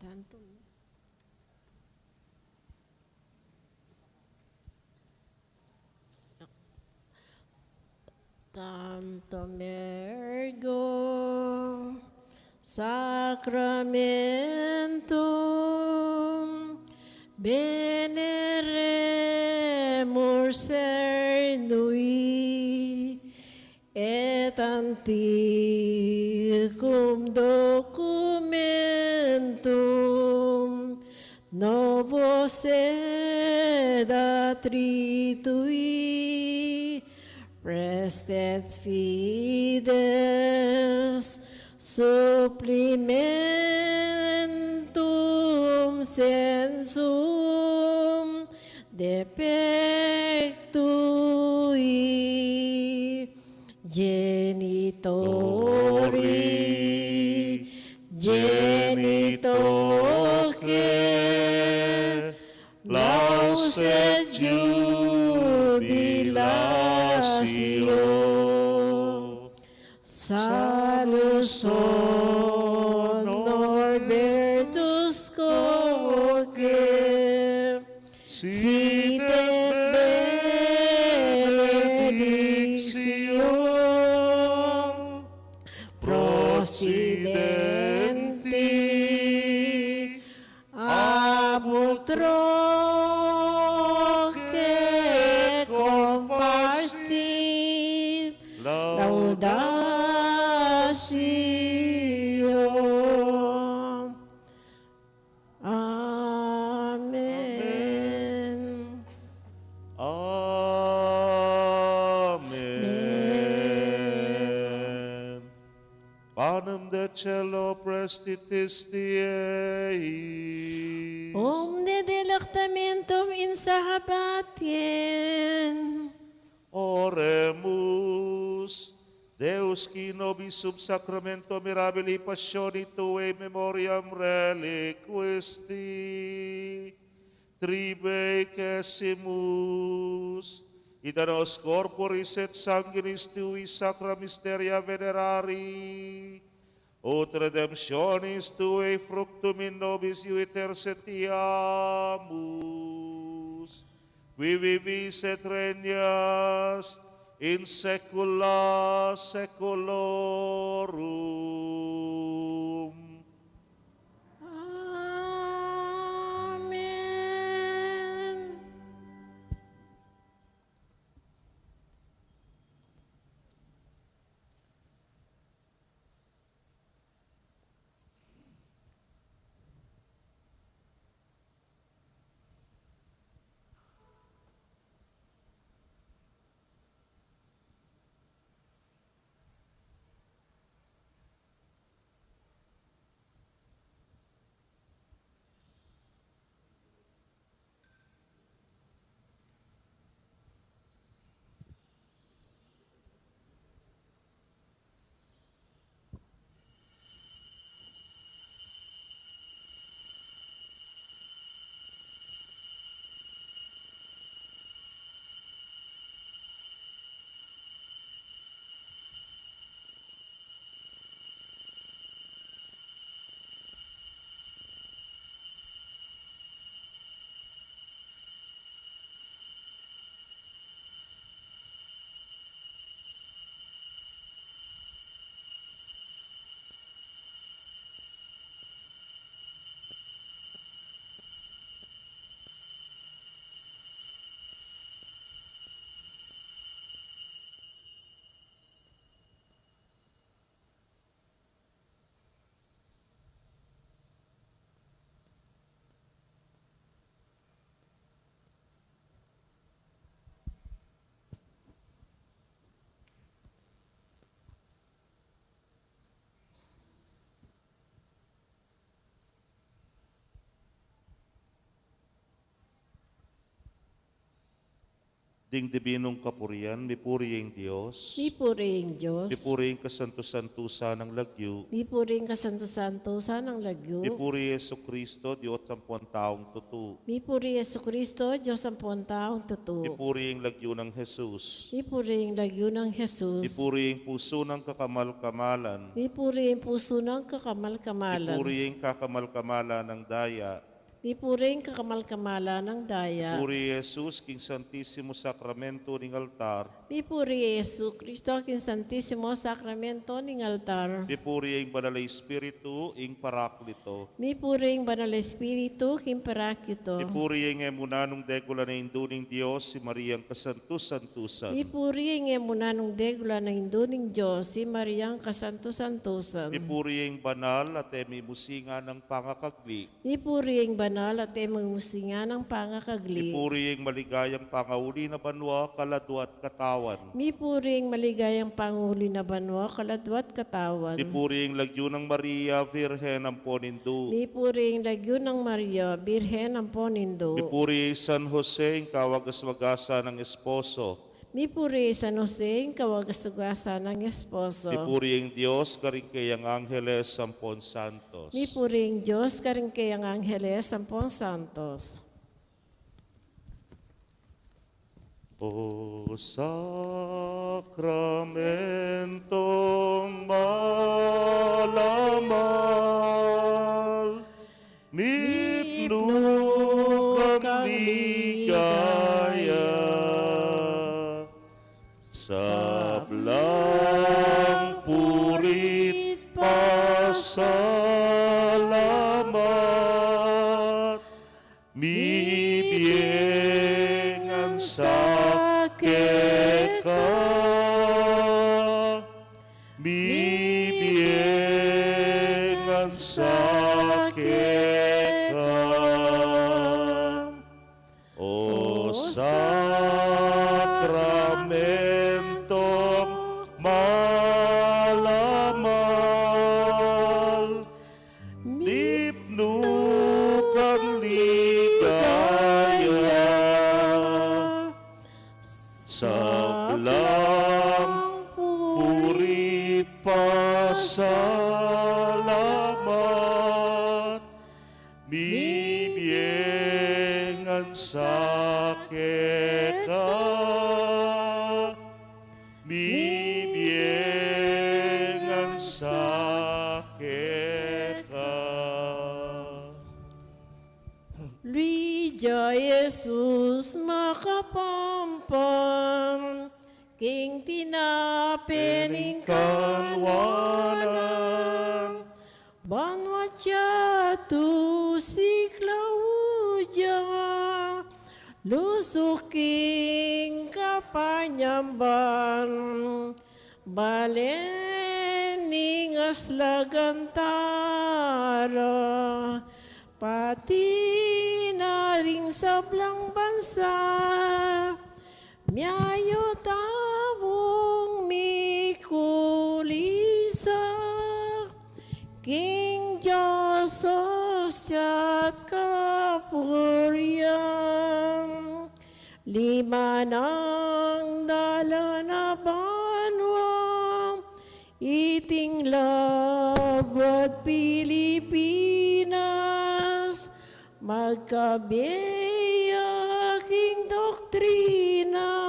Tantum. Tantum ergo sacramentum veneremur cernui, et antiquum documentum novo sed adritui, praestet fides supplimentum censum defectui. Genitori, genitoque, laus et jubilatio. Salus honor virtus quoque, sit et benedictio, procidenti ab utroque comparsit laudatio. Amen. Amen. Panem de caelo, praestitis Dei. Omne delectamentum in se habebat. Oremus. Deus qui in nobis sub sacramento mirabilis passioni tuae memoriam reliquisti tribuecimus, et a nos corporis et sanguinis tuis sacra mysteria venerari, ut redemptionis tuae fructum in nobis iuditur setiamus, qui vivis et regnas In saecula saeculorum. Amen. Ding dibinung kapurian, mipuri ing Dios. Mipuri ing Dios. Mipuri ing kasantu-santusan nang lagyu. Mipuri ing kasantu-santusan nang lagyu. Mipuri i Jesucristo, Dios ampon taung tutu. Mipuri i Jesucristo, Dios ampon taung tutu. Mipuri ing lagyu nang Jesus. Mipuri ing lagyu nang Jesus. Mipuri ing pusu nang kakamal-kamalan. Mipuri ing pusu nang kakamal-kamalan. Mipuri ing kakamal-kamalan nang daya. Mipuri ing kakamal-kamalan nang daya. Mipuri i Jesus king Santisimo Sakramento ning altar. Mipuri i Jesucristo king Santisimo Sakramento ning altar. Mipuri ing Banal a Espiritu, ing Paraklito. Mipuri ing Banal a Espiritu king Paraklito. Mipuri ing e mu nanung degula na Indu ning Dios, i Mariang kasantu-santusan. Mipuri ing e mu nanung degula na Indu ning Dios, i Mariang kasantu-santusan. Mipuri ing banal at e mimusingan a pangakagli. Mipuri ing banal at e mimusingan a pangakagli. Mipuri ing maligayang pangauli na banua, kaladua at katawan. Mipuri ing maligayang pangauli na banua, kaladua at katawan. Mipuri ing lagyu nang Maria, Birhen ampon Indu. Mipuri ing lagyu nang Maria, Birhen ampon Indu. Mipuri i San Jose, ing kawagas-wagasan nang esposo. Mipuri i San Jose, ing kawagas-wagasan nang esposo. Mipuri ing Dios karing kayang angeles ampon santos. Mipuri ing Dios karing kayang angeles ampon santos. O sakramentong mahal a mahal, mipnu kang ligaya, sablang puri't pasalamat, mibie ngan sa keka. Mibie ngan sa keka. O sakramentong mahal a mahal, mipnu kang ligaya, sablang puri't pasalamat, mibie ngan sa keka. Mibie ngan sa keka. Luid ya i Jesus makapampan, king tinape ning kanuanan, banua ya tusi Claudia, lusuk king kapanyamban, balen ning aslagan tara, pati na ring sablang bansa, miayu tamung mikulisa king Dios ostiat kapurian. Lima nang dalan a banua, iting labuad Pilipinas, magkabiye ya king doktrina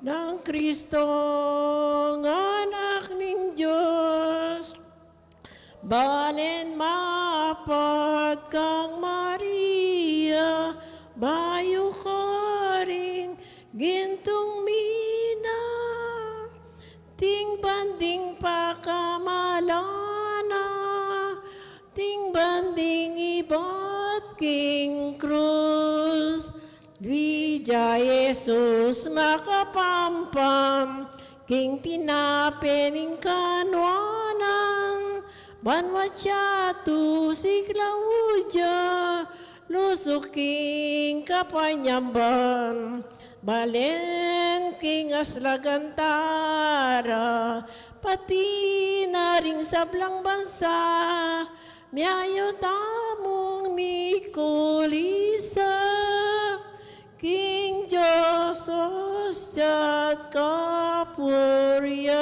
nang Kristong Anak ning Dios. Balen mapat kang Maria, bayu karing gintung mina, atin ban ding pakamalana, atin ban ding ibat king krus. Dui ya Jesus makapampam king tinape ning kanuanan, banua ya tusi Claudia, lusuk king kapanyamban, balen king aslagan tara, pati na ring sablang bansa, miayu tamung mikulisa king Dios ostiat kapurian.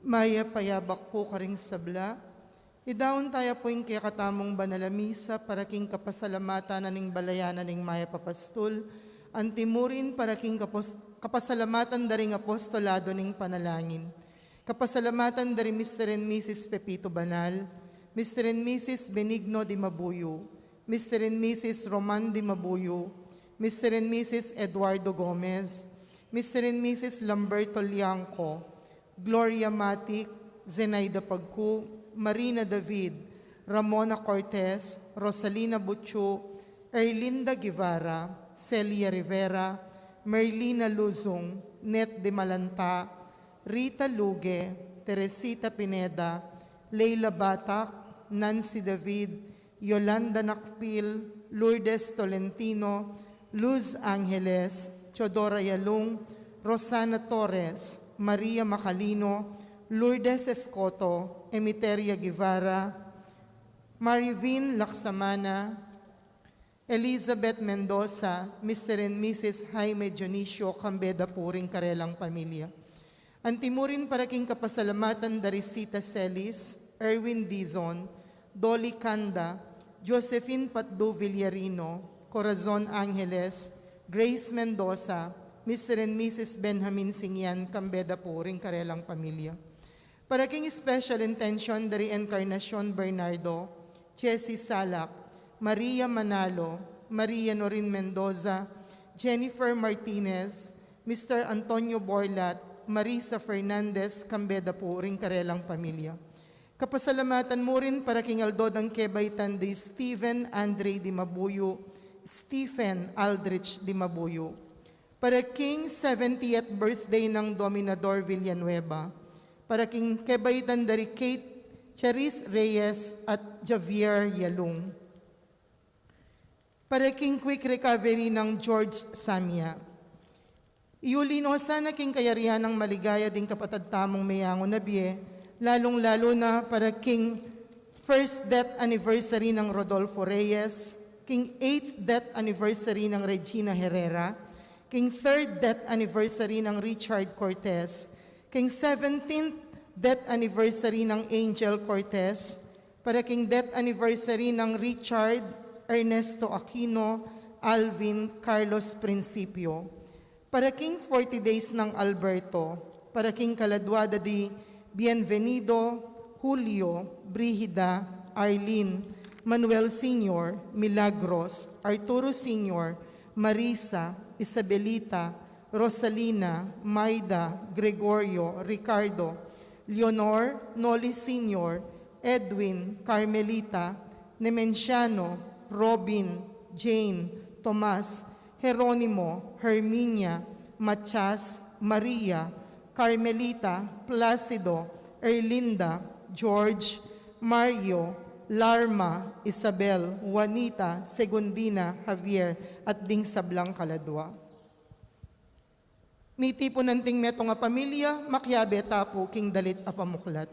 Mayap a yabak pu karing sabla. Idaun taya pu ing kekatamung banal a misa para king kapasalamatan na ning balayan na ning Mayap a Pastul, antimurin para king kapos-, kapasalamatan da ring apostolado ning panalangin. Kapasalamatan da ri Mister and Missus Pepito Banal, Mister and Missus Benigno Dimabuyo, Mister and Missus Roman Dimabuyo, Mister and Missus Eduardo Gomez, Mister and Missus Lamberto Lianco, Gloria Matic, Zenaida Pagcu, Marina David, Ramona Cortez, Rosalina Buchu, Erlinda Guevara, Celia Rivera, Merlina Luzung, Net de Malanta, Rita Luge, Teresita Pineda, Leila Batak, Nancy David, Yolanda Nakpil, Lourdes Tolentino, Luz Angeles, Teodora Yalung, Rosana Torres, Maria Macalino, Lourdes Escoto, Emiteria Guevara, Marivin Laksamana, Elizabeth Mendoza, Mister and Missus Jaime Dionisio, kambe da pu ring karelang pamilya. Antimurin para king kapasalamatan da ri Sita Celis, Erwin Dizon, Dolly Canda, Josephine Patdu Villarino, Corazon Angeles, Grace Mendoza, Mister and Missus Benjamin Singian, kambe da pu ring karelang pamilya. Para king special intention da ri Encarnacion Bernardo, Chessy Salak, Maria Manalo, Maria Norin Mendoza, Jennifer Martinez, Mister Antonio Borlat, Marisa Fernandez, kambe da pu ring karelang pamilya. Kapasalamatan mu rin para king aldo dang kebaitan di Steven Andre Dimabuyo, Stephen Aldrich Dimabuyo. Para king seventieth birthday nang Dominador Villanueva. Para king kebaitan da ri Kate Charis Reyes at Javier Yalung. Para king quick recovery nang George Samia. Iuli no sana king kayarian nang maligaya ding kapatad tamung meyangu na bie, lalung-lalu na para king first death anniversary nang Rodolfo Reyes, king eighth death anniversary nang Regina Herrera, king third death anniversary nang Richard Cortez, King seventeenth death anniversary ng Angel Cortez, para king death anniversary ng Richard Ernesto Aquino, Alvin Carlos Principio, para king forty days ng Alberto, para king kaladwa da di Bienvenido, Julio, Brigida, Arlene, Manuel Senior, Milagros, Arturo Senior, Marisa, Isabelita, Rosalina, Maida, Gregorio, Ricardo, Leonor, Noli Senior, Edwin, Carmelita, Nemenciano, Robin, Jane, Tomas, Jeronimo, Herminia, Matias, Maria, Carmelita, Placido, Erlinda, George, Mario, Larma, Isabel, Juanita, Segundina, Javier, at ding sablang kaladwa. Mitipun anting metung a pamilya, makiabe ta pu king dalit a pamuklat.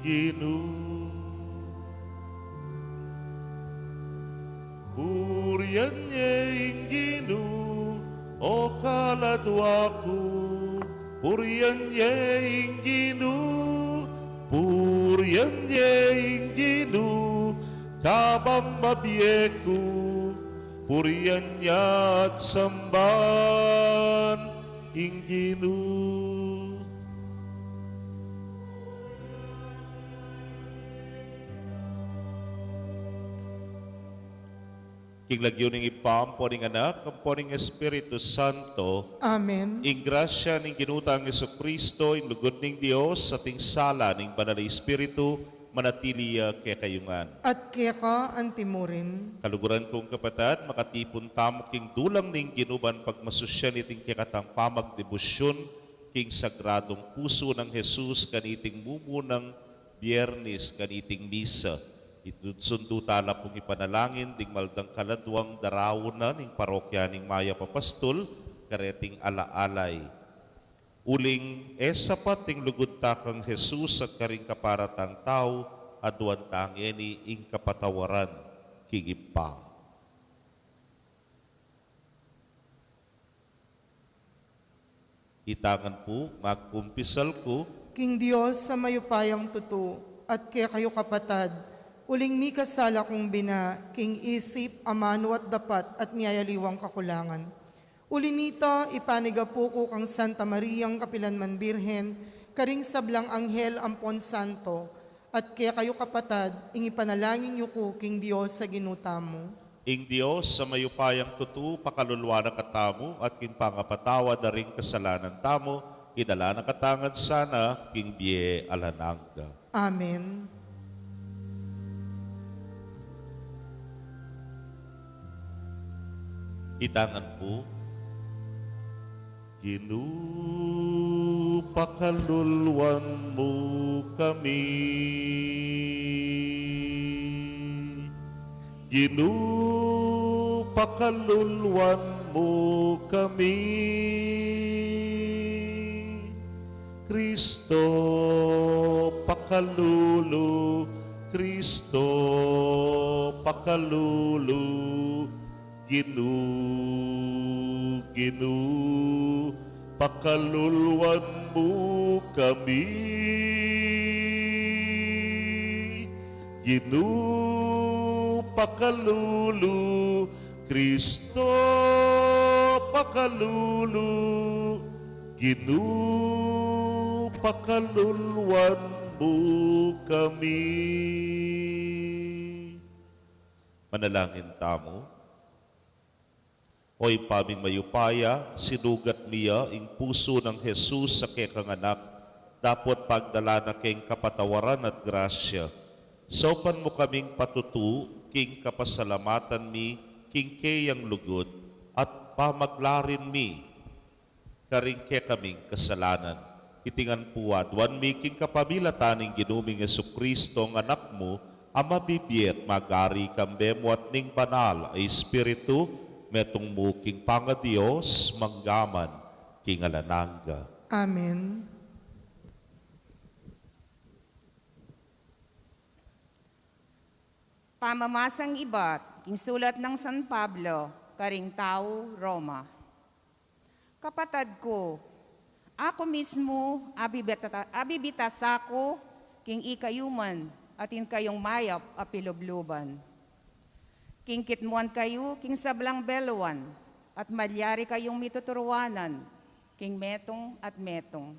Ing Ginu. Purian ye ing Ginu, o kaladwa ku. Purian ye ing Ginu, purian ye ing Ginu, kabang mabie ku. Purian ya at samban ing Ginu. King lagyu ning Ibpa, ampo ning Anak, ampo ning Espiritu Santo. Amen. Ing grasya ning Ginu tang Jesucristo, ing lugud ning Dios, at ing sala ning Banal a Espiritu, manatili ya kekayu ngan. At keka antimurin. Kaluguran kung kapatad, makatipun tamu king dulang ning Ginu ban pagmasusyan iting kekatang pamagdebusyun king Sagradung Pusu nang Jesus kaniting mumunang Biernis kaniting misa. Itudsundu tala pung ipanalangin ding maldang kaladwang daraun na ning parokya ning Mayap a Pastul kareting ala-alay. Uling e sapat ing lugud ta kang Jesus at karing kapara tang tau, aduan ta ngeni ing kapatawaran king Ibpa. Itangan pu, magkumpisal ku king Dios a mayupayang tutu, at kekayu kapatad, uling mikasala kung bina, king isip, amanu at dapat, at ning aliwang kakulangan. Uli nita, ipanigapu ku kang Santa Mariang kapilanman Birhen, karing sablang anghel ampon santo, at kekayu kapatad, ing ipanalangin yu ku king Dios a Ginu tamu. Ing Dios a mayupayang tutu, pakalulu na katamu, at king pangapatawad da ring kasalanan tamu, Idala na katamu ngan sana king bie alang angga. Amen. Itamu ngan pu. Ginu, pakaluluan mu kami. Ginu, pakaluluan mu kami. Kristo, pakalulu, Kristo, pakalulu, Ginu, Ginu, pakaluluan mu kami. Ginu, pakalulu, Kristo, pakalulu, Ginu, pakaluluan mu kami. Manalangin tamu. O Ibpa ming mayupaya, sinugat mi ya ing pusu nang Jesus a kekang Anak, dapot pagdala na keng kapatawaran at grasya. Saupan mu kaming patutu king kapasalamatan mi king keyang lugud at pamaglarin mi karing kekaming kasalanan. Iti ngan pu aduan mi king kapamilatan ning Ginu ming Jesucristo, a Anak mu, a mabibie at magari kambe mu at ning Banal a Espiritu, metung mu king pangaDios, mangga man king alang angga. Amen. Pamamasang ibat king sulat nang San Pablo karing tau Roma. Kapatad ku, aku mismu abibita-, abibitas aku king ikayu man atin kayung mayap a pilubluban. King kitmuan kayu king sablang beluan, at malyari kayung mituturuanan king metung at metung.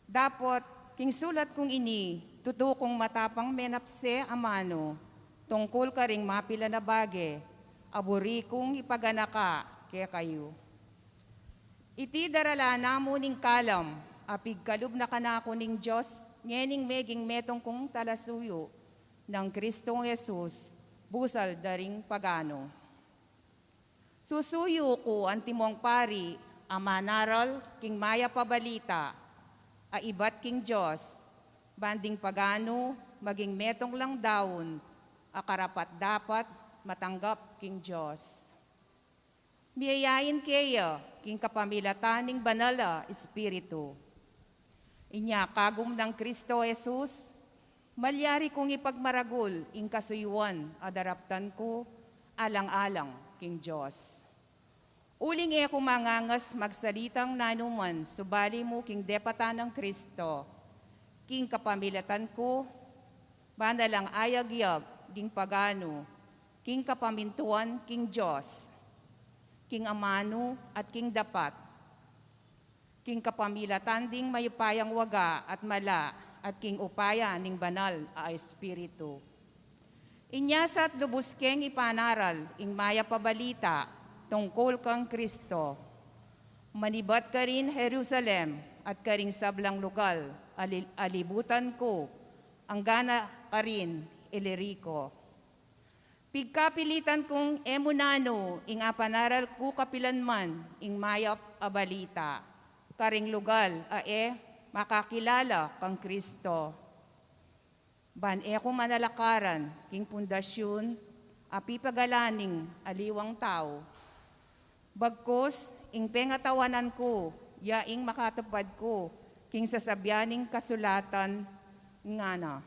Dapot, king sulat kung ini, tutu kung matapang menapse amanu tungkul karing mapilan a bage a buri kung ipaganaka kekayu. Iti darala namu ning kalam a pigkalub na kanaku ning Dios ngening meging metung kung talasuyu nang Kristong Jesus busal da ring paganu. Susuyu ku antimong pari a manaral king mayap a balita a ibat king Dios, ban ding paganu maging metung lang daun a karapat-dapat matanggap king Dios. Miyayain keya king kapamilatan ning Banal a Espiritu. Inya kagum nang Kristo Jesus, malyari kung ipagmaragul ing kasuyuan a daraptan ku alang-alang king Dios. Uling e ku mangangas magsalitang nanuman subali mu king depatan nang Kristo, king kapamilatan ku, ban na lang ayagyag ding paganu king kapamintuan king Dios, king amanu at king dapat, king kapamilatan ding mayupayang waga at mala, at king upaya ning Banal a Espiritu. Inya sa at lubus keng ipanaral ing mayap a balita tungkul kang Kristo, manibat karin Jerusalem at karing sablang lugal a li-, a libutan ku, anggana karin Ilirico. Pigkapilitan kung e mu nanu ing apanaral ku kapilan man ing mayap a balita karing lugal a e makakilala kang Kristo. Ban e ku manalakaran king pundasyun a pipagalan ning aliwang tau. Bagkus, ing pengatawanan ku, ya ing makatupad ku king sasabian ning kasulatan, ngana: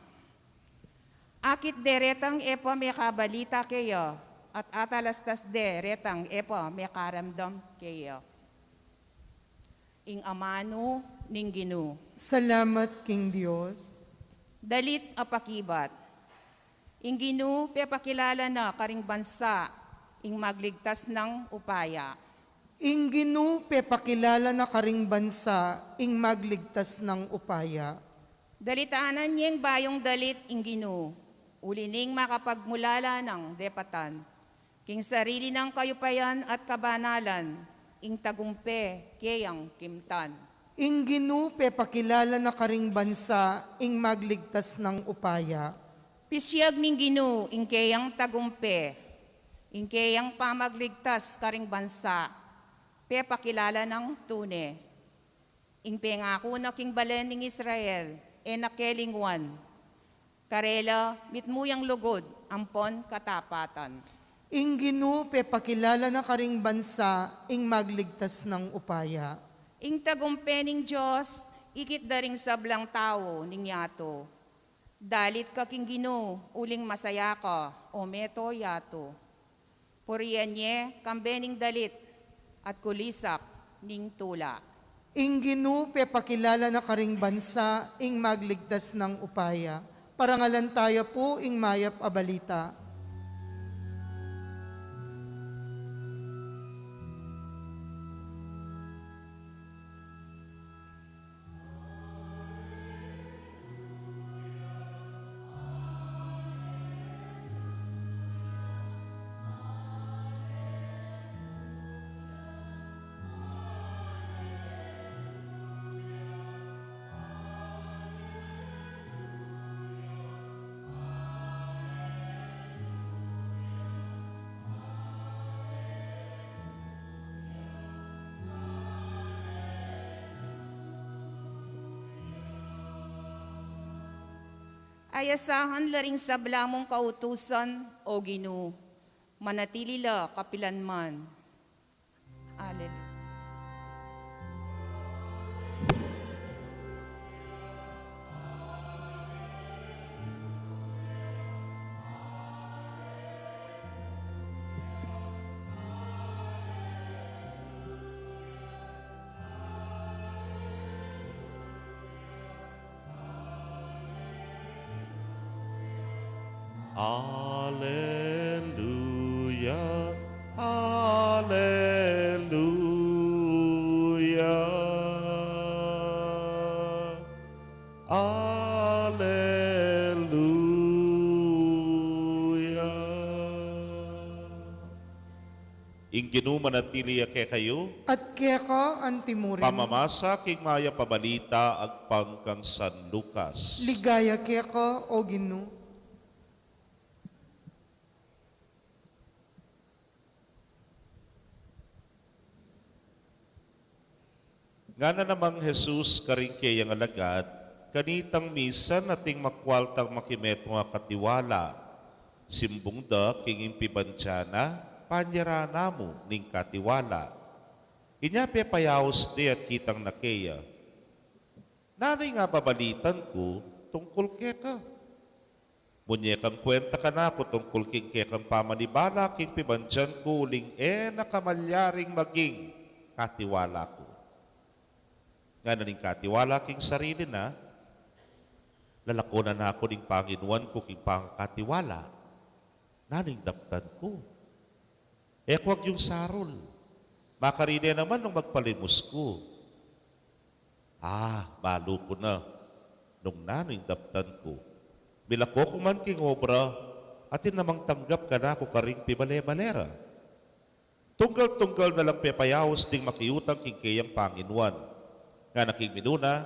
Akit de retang e pa mekabalita keya, at atalastas de retang e pa mekaramdam keya. Ing amanu ning Ginu. Salamat king Dios. Dalit a pakibat. Ing Ginu pepakilala na karing bansa ing magligtas nang upaya. Ing Ginu pepakilala na karing bansa ing magligtas nang upaya. Dalitanan yeng bayung dalit ing Ginu, uli ning makapagmulala nang depatan king sarili nang kayupayan at kabanalan, ing tagumpe keyang kimtan. Ing Ginu pepakilala na karing bansa ing magligtas nang upaya. Pisiag ning Ginu ing keyang tagumpe, ing keyang pamagligtas karing bansa, pepakilala nang tune. Ing pengaku na king balen ning Israel, e na kelingwan. Karela mitmu yang lugud ampon katapatan. Ing Ginu pepakilala na karing bansa ing magligtas nang upaya. Ing tagumpe ning Dios ikit da ring sablang tau ning yatu. Dalit ka king Ginu uling masaya ka, o meto yatu. Purian ye kambe ning dalit at kulisak ning tula. Ing Ginu pepakilala na karing bansa ing magligtas nang upaya. Parangalan taya pu ing mayap a balita. Ayasahan la ring sabla mung kautusan, o Ginu, manatili la kapilanman. Alleluia. Alleluia, alleluia, alleluia. Ing Ginu manatili ya kekayu. At keka antimurin. Pamamasa king mayap a balita agpang kang San Lucas. Ligaya keka, o Ginu. Ngana namang Jesus karing keyang alagad, kanitang misan ating makwal tang makimetung a katiwala. Simbung da king impibandian na, panyera na mu ning katiwala. Inya pepayaus de at kitang na keya, nanu ing ababalitan ku tungkul keka? Munye kang kwenta kanaku tungkul king kekang pamanibala king pibandian ku uling e na ka malyaring maging katiwala ku. Ngana ning katiwala king sarili na, lalakonan na ku ning panginuan ku king pangakatiwala. Nanu ing daptan ku? E ku agyung sarul. Makarine naman nung magpalimus ku. Ah, balu ku na nung nanu ing daptan ku. Milako ku man king obra, atin namang tanggap kanaku karing pibale-bale ra. Tunggal-tunggal na lang pepayaus ding makiutang king keyang panginuan. Ngana king minuna,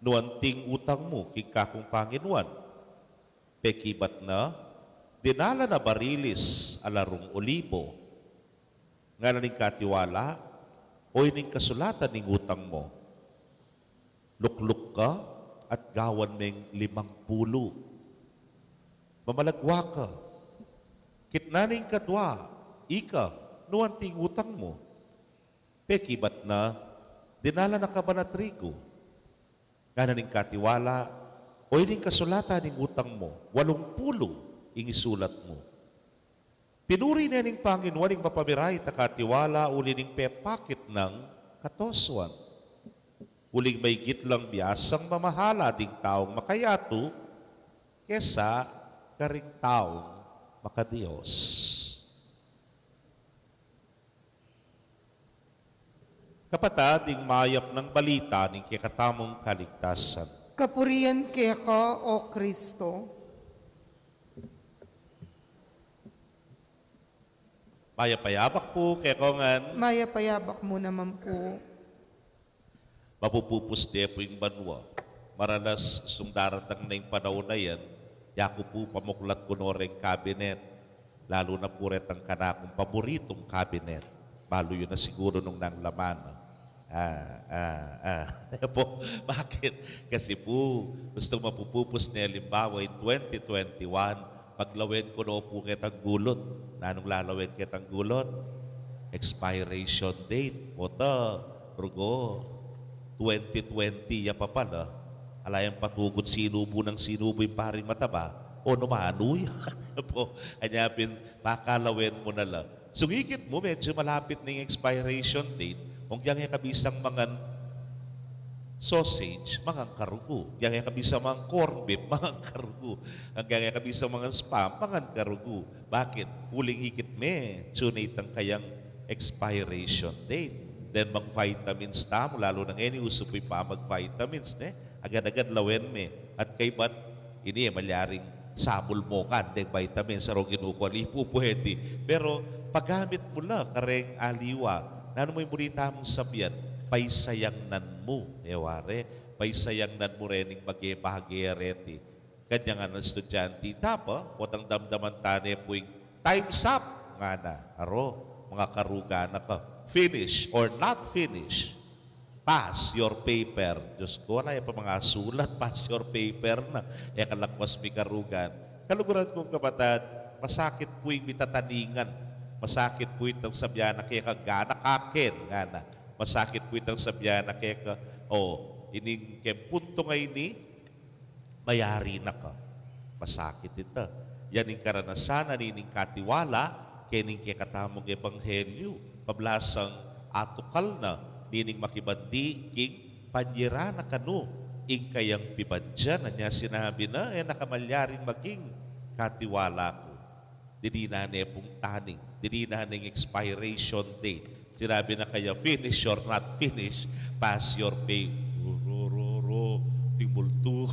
nu anting utang mu king kakung panginuan? Pekibat na, dinalan a barilis a larung olibo. Ngana ning katiwala, o ining kasulatan ning utang mu? Lukluk ka at gawan meng limang pulu. Mamalagwa ka. Kitnan ning kadwa, ika, nu anting utang mu? Pekibat na, dinalan a kaban a trigu. Ngana ning katiwala, o ining kasulatan ning utang mu? Walung pulu ing isulat mu. Pinuri ne ning Panginoon ing mapamirait a katiwala uli ning pepakit nang katosuan. Uling maigit lang biasang mamahala ding taung makayatu kesa karing taung makadios. Kapatad, ing mayap nang balita ning kekatamung kaligtasan. Kapurian keka, O Kristo. Mayap a yabak pu kekongan. Mayap a yabak mu naman pu. Mapupupus de pu ing banua. Maralas sung daratang na ing panaun a yan, yaku pu pamuklat ku no reng cabinet, lalu na pu retang kanakung paboritung cabinet. Balu yu na siguru nung nanu laman na. Ah, ah, ah. Pu, bakit? Kasi pu, gustang mapupupus ne alimbawa ing twenty twenty-one, paglawen ku no pu ketang gulut. Nanung lalawen ketang gulut? Expiration date. Pota, rugo, twenty twenty ya pa pala. Ala yang patugut sinubu nang sinubu ing paring mataba. O, nu manu yan? Pu, anya pin, pakalawen mu na la. Sung ikit mu, medyu malapit na ing expiration date. Kung yang e ka bisang mangan sausage, mangan ka rugu. Yang e ka bisang mangan corned beef, mangan ka rugu. Kung yang e ka bisang mangan spam, mangan ka rugu. Bakit? Uling ikit me, tune itang kayang expiration date. Then, mang vitamins tamu, lalu na ngeni usu pu ing pamag-vitamins, ne? Agad-agad lawen me. At kaybat, ini e malyaring samul mu kan deng vitamins, aru king kinukuan, e pu pwede. Pero pagamit mu la kareng aliwa. Nanu mu ing buri tamung sabian? Paisayangnan mu, e ware, paisayangnan mu rening bage-bage a reti. Kanyan nga nang estudyante, tapa, potang damdaman ta ne pu ing time's up, ngana. Aru, mangakaruga na ka. Finish or not finish? Pass your paper. Diyos ku, ala ya pa mangasulat, pass your paper na. E ka lakwas mikarugan. Kaluguran kung kapatad, masakit pu ing mitataningan. Masakit pu itang sabian na keka, "Gana ka ken," ngana. Masakit pu itang sabian na keka, "O, ining keng puntu ngeni, mayari na ka." Masakit ita. Yan ing karanasan na nining katiwala kening kekatamung ebanghelyu. Pablasang atukal na nining makibandi king panyera na kanu ing kayang pibandian. Anya sinabi na, "E na ka malyaring maging katiwala ku." Dininan ne pung taning, dininan ne ing expiration date. Sinabi na kaya, "Finish or not finish, pass your pay." Ro, ro, ro, ro, ting multu.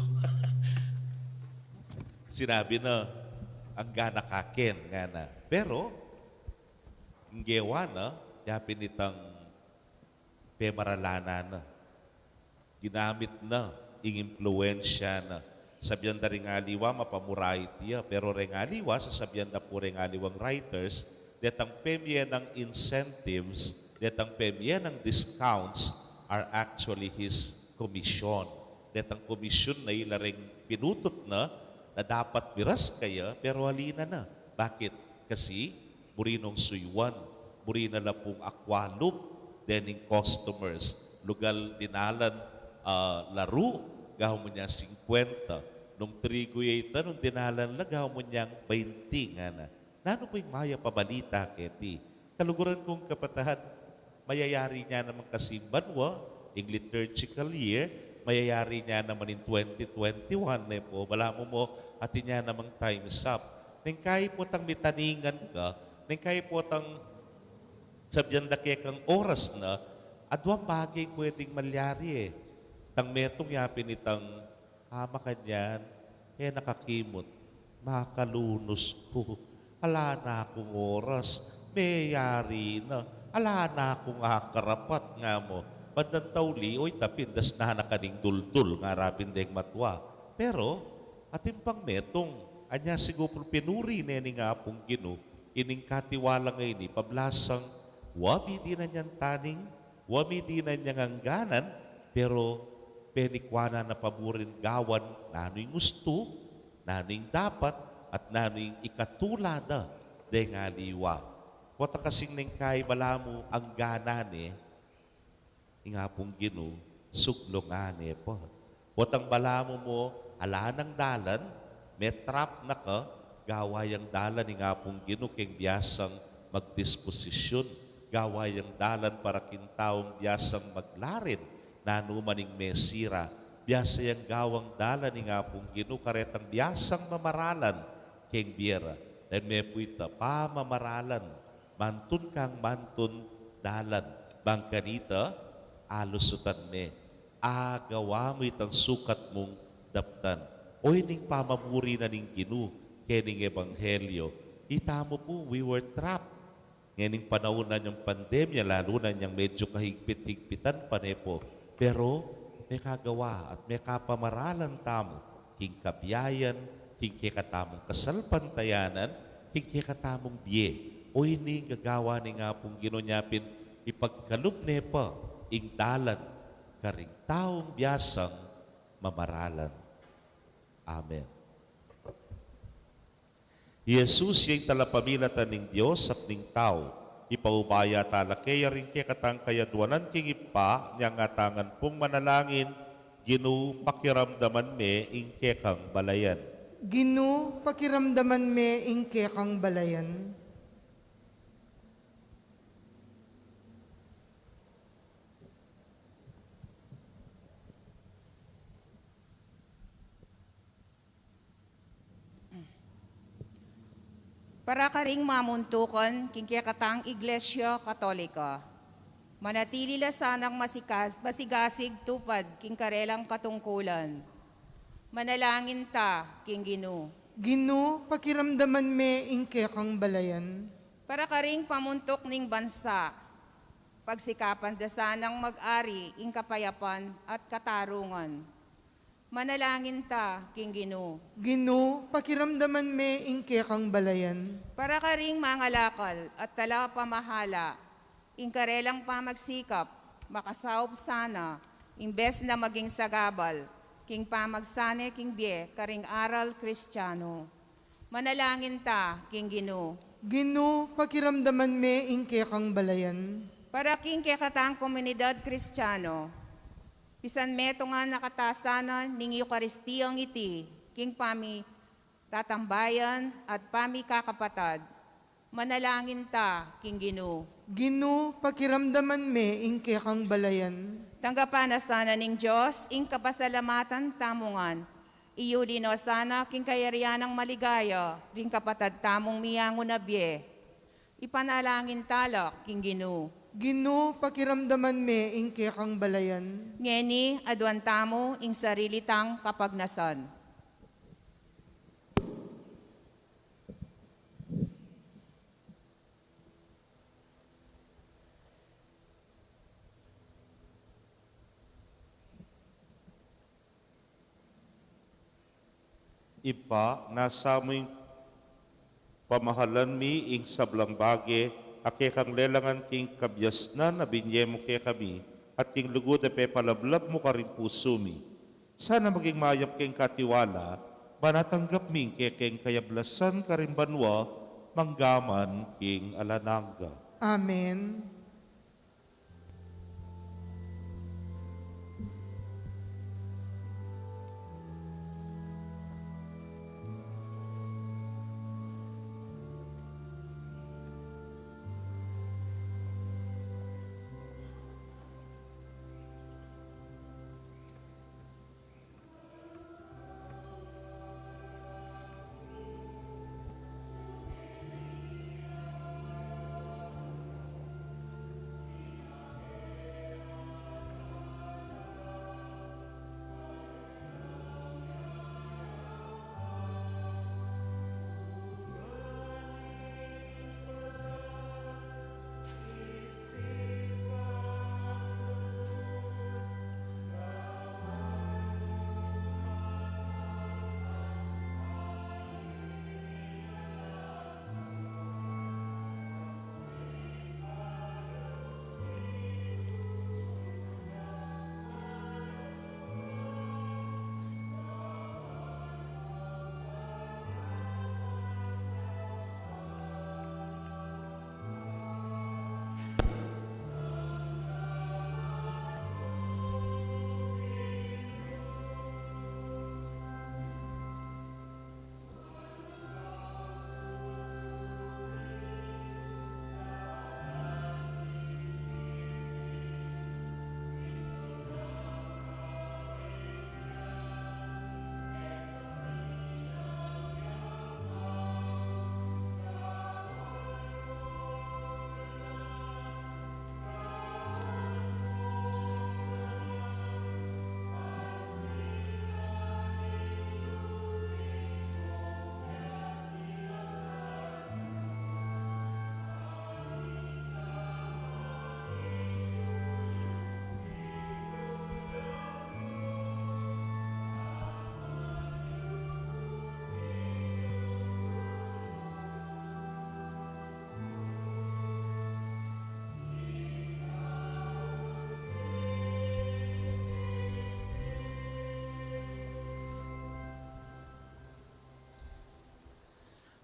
Sinabi na, "Angga na ka ken," ngana. Pero, ing gewa na, yapin itang pemaralan na. Ginamit na ing impluensya na. Sabian da ring aliwa, mapamura iti ya, pero reng aliwa, sasabian da pu reng aliwang writers, detang pemie nang incentives, detang pemie nang discounts are actually his commission. Detang komisyon na ila reng pinutut na, na dapat miras kaya, pero ali na na. Bakit? Kasi buri nong suyuan, buri na la pung akwalub dening customers. Lugal dinalan, ah, laru, gawan mu niang singkwenta. Nung trigu ya ita, nung dinalan la, gawan mu niang bainti, ngana. Nanu pu ing mayap a balita keti? Kaluguran kung kapatad, mayayari ne naman kasi ing banua, ing liturgical year, mayayari ne naman ing twenty twenty-one, ne pu. Balamu mu, atin ne namang time's up. Neng kayi potang mitaningan ka, neng kayi potang sabian da kekang oras na, aduang bage ing pwedeng malyari e. Tang metung yapin itang, "A, makanyan, e na ka kimut, makalunus ku. Ala na kung oras, meyari na. Ala na kung akarapat," nga mu. Bandang tauli, "Oy, tapin, dasnan na ka ning duldul," nga rapin deng matua. Pero atin pang metung, anya siguru pinuri ne ning Apung Ginu ining katiwala ngeni, pablasang wa miti na niang taning, wa miti na niang angganan, pero penikuanan na pa burin gawan nanu ing ustu, nanu ing dapat, at nanu ing ikatula da deng aliwa. Pota kasing neng kayi balamu angganan ne, ing Apung Ginu, suglungan ne pa. Potang balamu mu, ala nang dalan, me-trap na ka, gawa yang dalan ing Apung Ginu keng biasang magdisposisyun, gawa yang dalan para king taung biasang maglarin, nanu man ing mesira, biasa yang gawang dalan ing Apung Ginu karetang biasang mamaralan keng bie ra, deng me pu ita pamamaralan, mantun kang mantun dalan, bang kanita, alusutan me, agawa mu itang sukat mung daptan. O ining pamamuri na ning Ginu kening ebanghelyo. Ita mu pu, we were trapped. Ngening panaun na niang pandemya, lalu na niang medyu kahigpit-higpitan pa ne pu, Pero mekagawa at mekapamaralan tamu king kabiayan, king kekatamung kasalpantayanan, king kekatamung bie. O ini ing gagawa ning Apung Ginu, nya pin ipagkalub ne pa ing dalan karing taung biasang mamaralan. Amen. I Jesus, ya ing talapamilatan ning Dios at ning tau, ipaubaya tala keya ring kekatang kayadwanan king Ibpa, nya ngatangan pung manalangin, Ginu, pakiramdaman me ing kekang balayan. Ginu, pakiramdaman me ing kekang balayan. Para karing mamuntukan king kekatang Iglesia Katolika, manatili la sanang masikas-, masigasig tupad king karelang katungkulan. Manalangin ta king Ginu. Ginu, pakiramdaman me ing kekang balayan. Para karing pamuntuk ning bansa, pagsikapan da sanang mag-ari ing kapayapan at katarungan. Manalangin ta king Ginu. Ginu, pakiramdaman me ing kekang balayan. Para karing mangalakal at talapamahala, ing karelang pamagsikap, makasaup sana, imbes na maging sagabal king pamagsane king bie karing aral Kristiano. Manalangin ta king Ginu. Ginu, pakiramdaman me ing kekang balayan. Para king kekatang komunidad Kristiano, pisan metungan na kata sana ning Eukaristiyang iti king pamitatambayan at pamikakapatad. Manalangin ta king Ginu. Ginu, pakiramdaman me ing kekang balayan. Tanggapan na sana ning Dios ing kapasalamatan tamu ngan. Iyuli no sana king kayarian nang maligaya ring kapatad tamung miyangu na bie. Ipanalangin tala king Ginu. Ginu, pakiramdaman me ing kekang balayan. Ngeni, aduan tamu ing sarili tang kapagnasan. Ibpa, nasa mu ing pamahalan mi ing sablang bage a kekang lelangan king kabiasnan a binye mu kekami, at king lugud a pepalablab mu karing pusu mi. Sana maging mayap keng katiwala, ban atanggap mi ing kekeng kayablasan karing banua, manggaman king alang angga. Amen.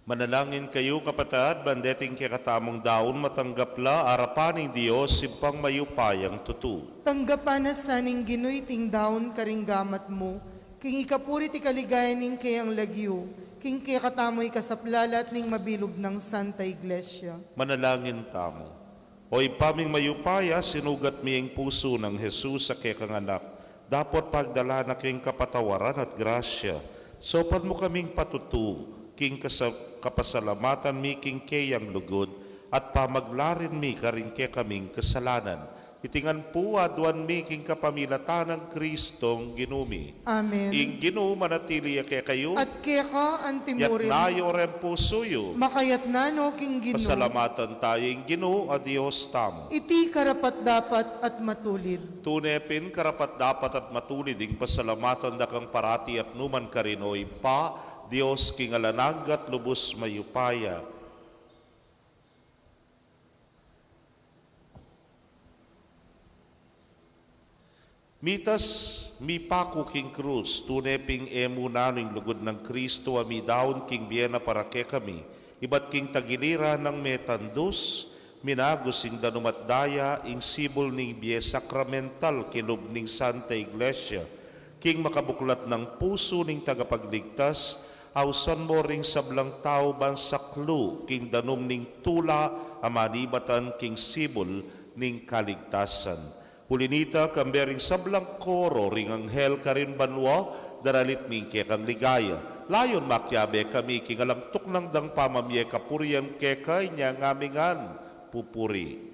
Manalangin kayu, kapatad, ban deting kekatamung daun matanggap la arapan ning Dios, Ibpang mayupayang tutu. Tanggapan na sa ning Ginu iting daun karing gamat mu, king ikapuri at ikaligaya ning keyang lagyu, king kekatamu ikasaplalat ning mabilug nang Santa Iglesia. Manalangin tamu. O Ibpa ming mayupaya, sinugat mi ing pusu nang Jesus a kekang Anak, dapot pagdalan na king kapatawaran at grasya, saupan mu kaming patutu king kasa-, kapasalamatan mi king keyang lugud, at pamaglarin mi karing kekaming kasalanan. Iti ngan pu aduan mi king kapamilatan nang Kristong Ginu mi. Amen. Ing Ginu manatili ya kekayu. At keka antimurin. Yatna yu reng pusu yu. Makayatna no king Ginu. Pasalamatan tamu ing Ginu a Dios tamu. Iti karapat-dapat at matulid. Tune pin karapat-dapat at matulid ing pasalamatan da kang parati at nukarin man, O Ibpa, Dios king alang angga at lubus mayupaya. Mitas, mipaku king krus, tune pin e mu nanu ing lugud nang Kristo a midaun king bie na para kekami, ibat king tagiliran nang metandus, minagus ing danum at daya, ing sibul ning bie sakramental king lub ning Santa Iglesia, king makabuklat nang pusu ning tagapagligtas, ausan mo ring sablang tau ban saklu king danum ning tula a manibatan king sibul ning kaligtasan. Uli nita, kambe ring sablang koro ring anghel karin banua, daralit mi ing kekang ligaya. Layun makiabe kami king alang tuknang dang pamamie kapurian keka, inya ngami ngan pupuri.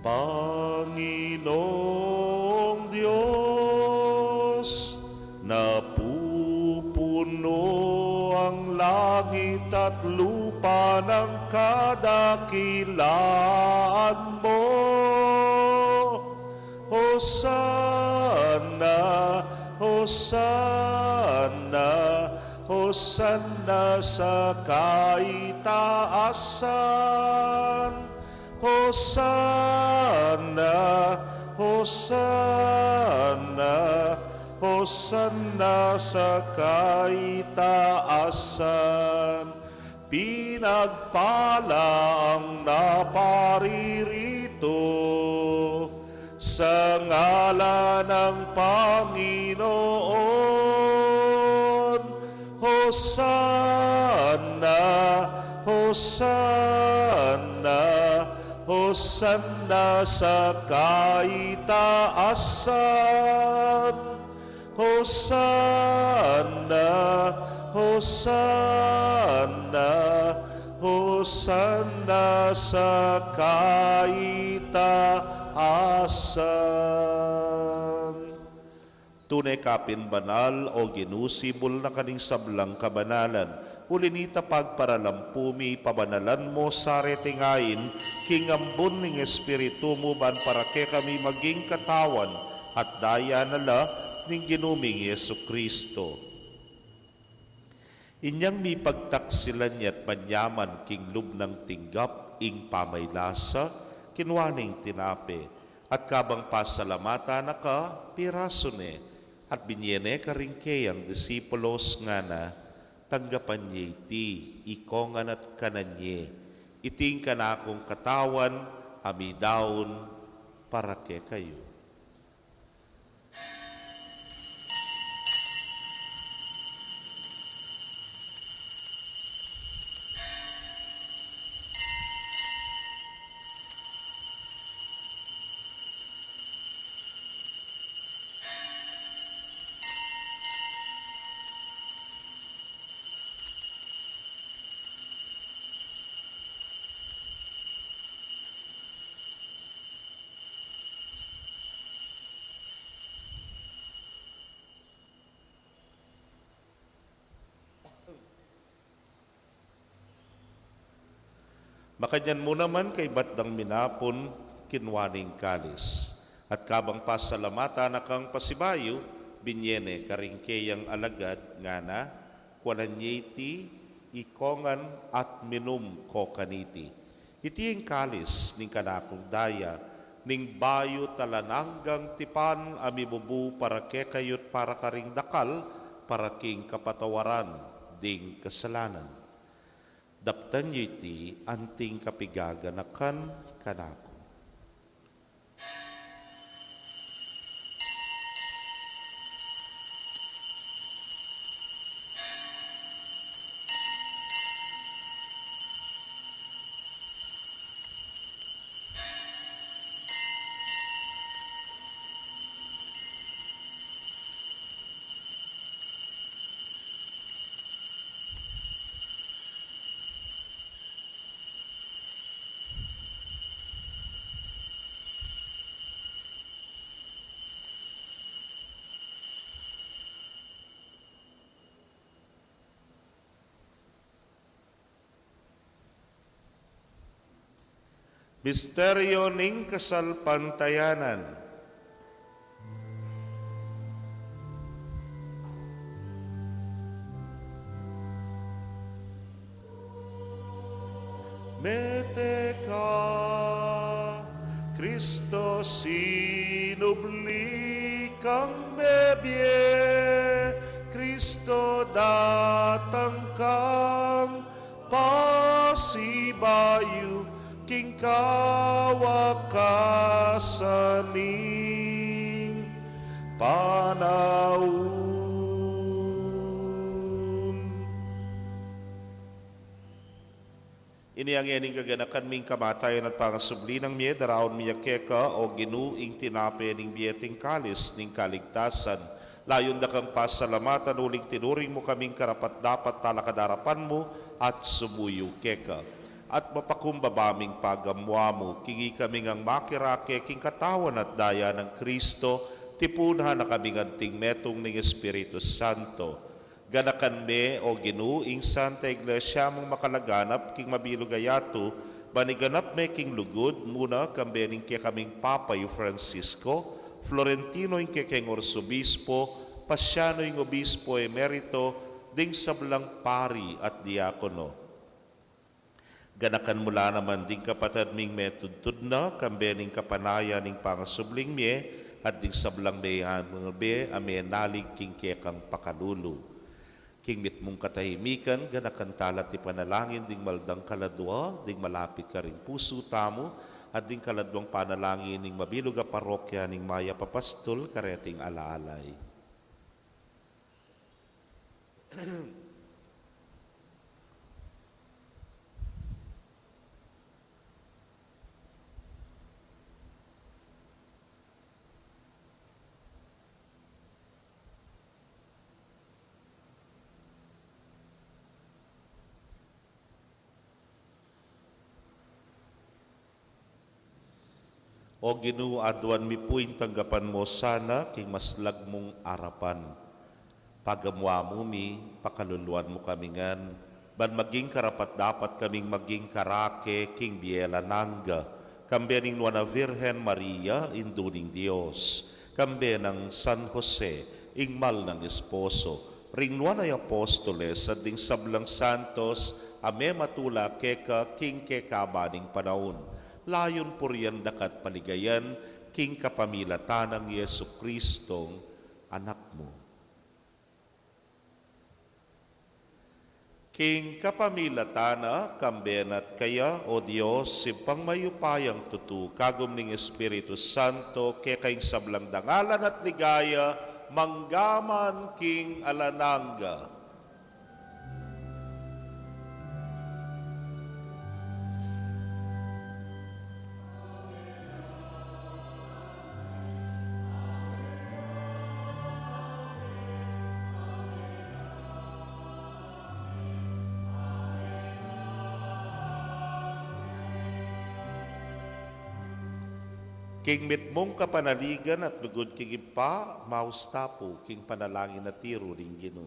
Panginoong Dios, napupuno ang langit at lupa ng kadakilaan mo. Hosana, Hosana, Hosana sa kaitaasan. Hosana, Hosana, Hosana sa kaitaasan. Pinagpala ang naparirito sa ngalan ng Panginoon. Hosana, Hosana, Hosana sa kaitaasan. Hosana, Hosana, Hosana sa kaitaasan. Tune ka pin banal, O Ginu, sibul na ka ning sablang kabanalan. Uli nita, pagparalampu mi, pabanalan mo sa reting ain king ambun ning Espiritu mu, ban para kekami maging katawan at daya na la ning Ginu ming Jesucristo. Inyang mipagtaksilan ya't manyaman king lub nang tinggap ing pamaylasa, kinua ne ing tinape, at kabang pasalamatan na ka, pirasu ne, at binye ne karing keyang disipulos, ngana, tanggapan ye iti, ikongan at kanan ye, iti ing kanakung katawan a midaun para kekayu. Makanyan mu naman kaybat dang minapun, kinua ne ing kalis, at kabang pasalamatan na kang pasibayu, binye ne karing keyang alagad, ngana, Kuanan ye iti, ikongan at minum ko kaniti. Iti ing kalis ning kanakung daya, ning bayu't alang anggang tipan a mibubu para kekayu't para karing dakal, para king kapatawaran ding kasalanan. Daptan ye iti anting kapigaganakan kanaku. Misteryo ning kasalpantayanan. Mete ka, Kristo, sinubli kang mebie, Kristo, datang kang pasibayu, king kawakasan ning panaun. Ini ing kaganakan mi ing kamatayan at pangasubli nang mie, daraun mi ya keka, o Ginu, ing tinape ning bie at ing kalis ning kaligtasan. Layun da kang pasalamatan uling tinuring mu kaming karapat-dapat talakad arapan mu at sumuyu keka. At mapakumbaba ming pagamuamu, king ikami ngang makirake king katawan at daya nang Kristo, tipunan na kaming anting metung ning Espiritu Santo. Ganakan me, o Ginu, ing Santa Iglesia mung makalaganap king mabilug a yatu, ban iganap me king lugud, muna kambe ning kekaming Papa i Francisco, Florentino ing kekeng Arsobispo, Pasiano ing Obispo Emerito, ding sablang pari at diakono. Ganakan mu la naman ding kapatad ming metudtud na, kambe ning kapanayan ning pangasubling mie, at ding sablang meyabe a menalig king kekang pakalulu. King mitmung katahimikan, ganakan tala at ipanalangin ding maldang kaladua, ding malapit karing pusu tamu, at ding kaladuang panalangin ning mabilug a parokya ning Mayap a Pastul kareting alaalay. O Ginu, aduan mi pu ing tanggapan mu sana king maslag mung arapan. Pagamuamu mi, pakaluluan mu kami ngan, ban maging karapat-dapat kaming maging karake king bie alang angga, kambe ning Nuan a Virgen Maria, Indu ning Dios, kambe nang San Jose, ing mal nang esposo, ring nuan a apostoles, at ding sablang santos a mematula keka king kekaban ning panaun, layun purian da ka at paligayan, king kapamilatan nang Jesucristong Anak mu. King kapamilatan na, kambe na at kaya, o Dios, Ibpang mayupayang tutu, kagum ning Espiritu Santo, keka ing sablang dangalan at ligaya, mangga man king alang angga. King mitmung kapanaligan at lugud king Ibpa, maus ta pu king panalangin a tiru ning Ginu.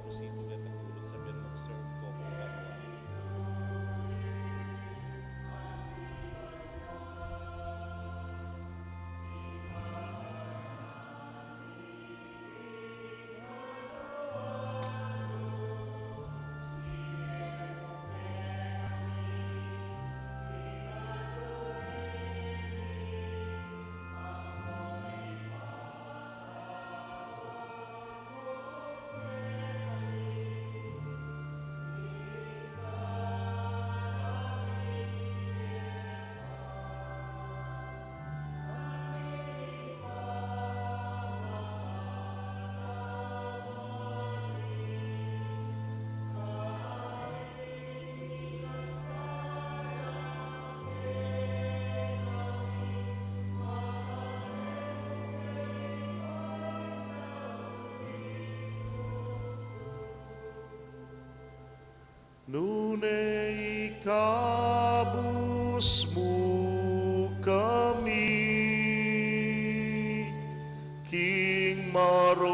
Situ detang tulung, sabyan mag-serve ko kung ano. Nune ikabus mu kami king marok.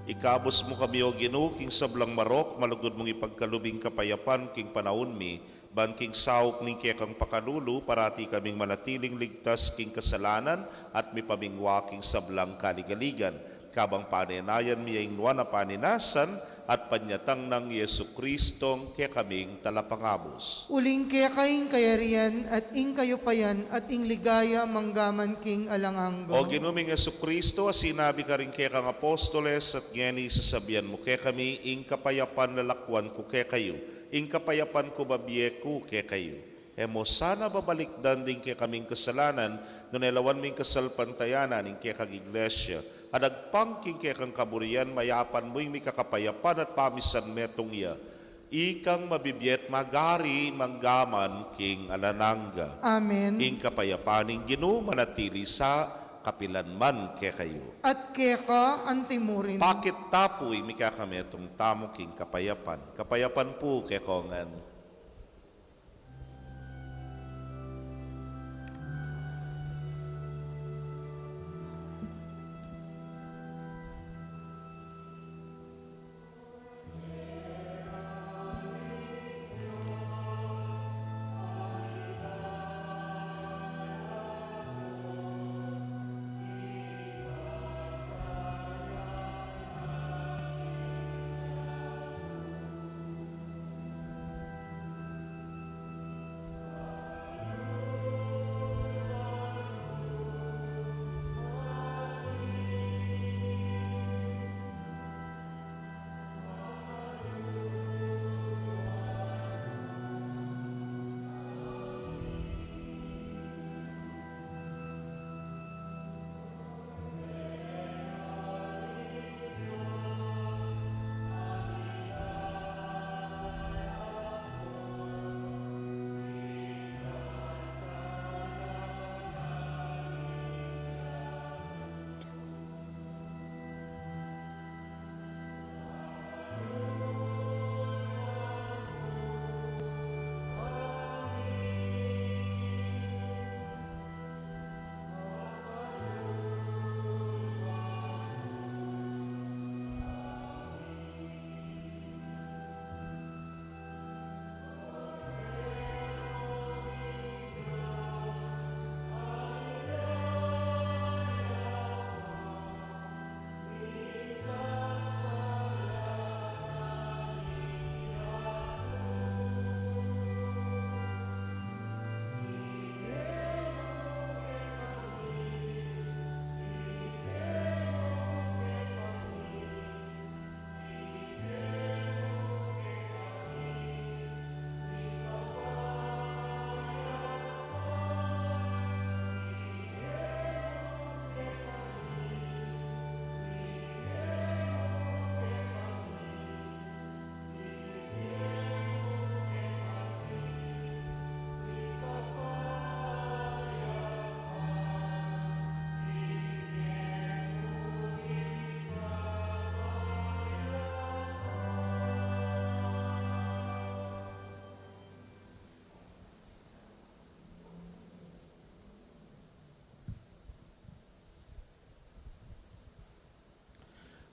Ikabus mu kami, O Ginu, king sablang marok, malugud mung ipagkalub ing kapayapan king panaun mi, ban king saup ning kekang pakalulu, parati kaming manatiling ligtas king kasalanan at mipamingwa king sablang kaligaligan. Kabang panenayan mi ya ing nuan a paninasan at panyatang nang Jesucristong kekaming Talapangabus. Uling keka ing kayarian at ing kayupayan at ing ligaya manggaman king alang angga. O Ginu ming Jesucristo, a sinabi karing kekang apostoles at ngeni sasabian mu kekami, ing kapayapan lalakwan ku kekayu, ing kapayapan ku babie ku kekayu. E mo sana babalikdan ding kekaming kasalanan, nune lawan ming kasalpantayanan ing kekang Iglesia, a dagpang king kekang kaburian, mayapan mu ing mikakapayapan at pamisan metung ya. Ikang mabibie at magari manggaman king alang angga. Amen. Ing kapayapan ning Ginu manatili sa kapilan man kekayu. At keka antimurin. Pakit ta pu ing mikakametung tamu king kapayapan. Kapayapan pu kekongan.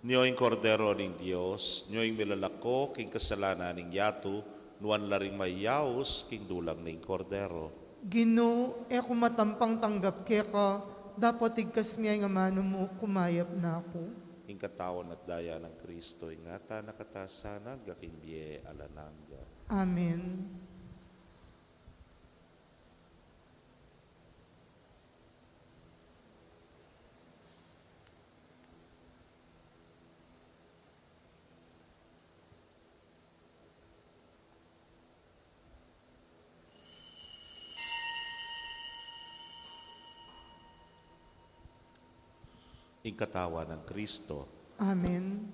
Nyo ing Kordero ning Dios, nyo ing milalako king kasalanan ning yatu, nuan la ring mayaus king dulang ning Kordero. Ginu, e ku matampang tanggap keka, dapot igkas mu ing amanu mu, kumayap na ku. Ing katawan at daya nang Kristo, ingatan na katasan angga king bie alang angga. Amen. Ing katawan nang Kristo. Amen.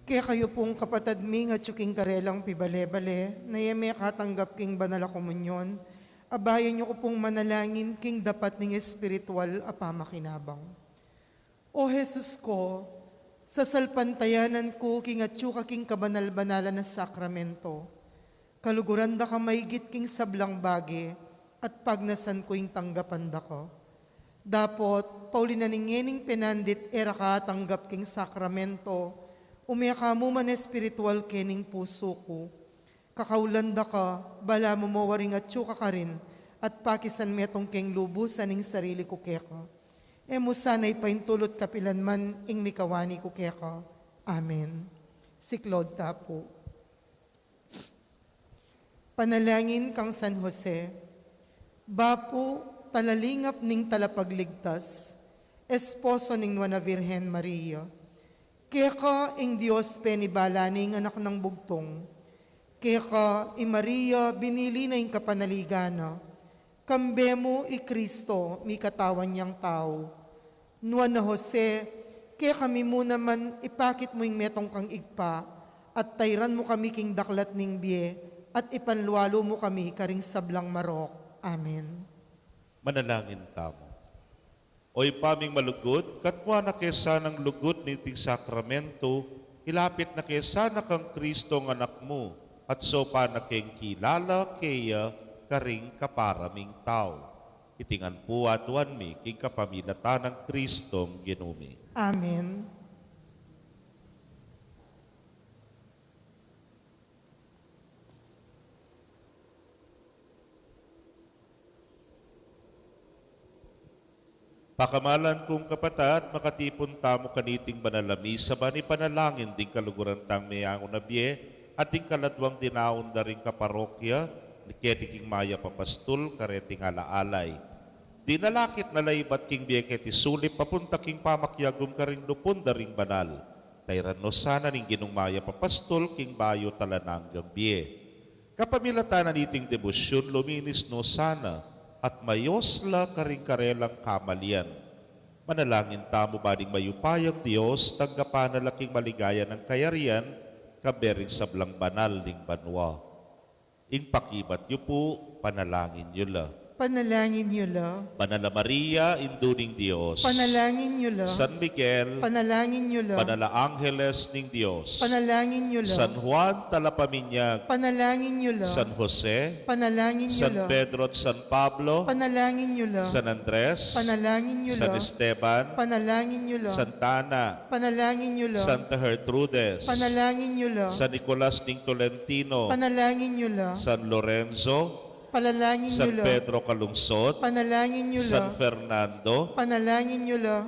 Kekayu pung kapatad ming atyu king karelang pibale-bale, na e mekatanggap king banal a komunyon, abayan yu ku pung manalangin king dapat ning espiritual a pamakinabang. O Jesus ko, sasalpantayanan ku king atyu ka king kabanal-banalan a sakramento. Kaluguran da ka maigit king sablang bage, at pagnasan ku ing tanggapan da ka. Dapot, pauli na ning ngening penandit e ra ka atanggap king sakramento, ume ka mu man espiritual kening pusu ku. Kakaulan da ka, balamu mo waring atyu ka karin, at pakisan metung keng lubusan ing sarili ku keka. E mu sana ipaintulut kapilan man ing mikawani ku keka. Amen. Siklaud ta pu. Panalangin kang San Jose. Bapu, talalingap ning Talapagligtas, esposo ning Nuan a Virgen Maria. Keka ing Dios penibala ne ing Anak nang Bugtung. Keka i Maria binili na ing kapanaligan na. Kambe mu i Kristo, mikatawan yang tau. Nuan a Jose, kekami mu naman ipakit mu ing metung kang Ibpa, at tairan mu kami king daklat ning bie, at ipanlualu mu kami karing sablang marok. Amen. Manalangin tamu. O Ibpa ming malugud, katmuan na ke sanang lugud niting sakramento, ilapit na ke sana kang Kristong Anak mu, at saupan na keng kilala keya karing kapara ming tau. Iti ngan pu aduan mi king kapamilatan nang Kristong Ginu mi. Amen. Pakamalan kung kapatad, makatipun tamu kaniting banal a misa ban ipanalangin ding kaluguran tang meangu na bie at ding kaladwang dinaun da ring kaparokya keti king mayap a pastul kareting ala-alay. Dinalakit na la ibat king bie keti sulip papunta king pamakiagum karing lupun da ring banal. Tairan no sana ning Ginung mayap a pastul king bayu at alang anggang bie. Kapamilatan na niting debosyun, luminis no sana at mayos la karing karelang kamalian. Manalangin tamu ban ing mayupayang Dios tanggapan na la king maligaya nang kayarian, kambe ring sablang banal ning banua. Ing pakibat yu pu, panalangin yu la. Panalangin yu la. Banal a Maria, Indu ning Dios. Panalangin yu la. San Miguel. Panalangin yu la. Banal a Angeles ning Dios. Panalangin yu la. San Juan Talapaminyag. Panalangin yu la. San Jose. Panalangin yu la. San Pedro at San Pablo. Panalangin yu la. San Andres. Panalangin yu la. San Esteban. Panalangin yu la. Santa Ana. Panalangin yu la. Santa Gertrudes. Panalangin yu la. San Nicolas ning Tolentino. Panalangin yu la. San Lorenzo. Panalangin yu la. San Pedro Calungsod. Panalangin yu la. San Fernando. Panalangin yu la.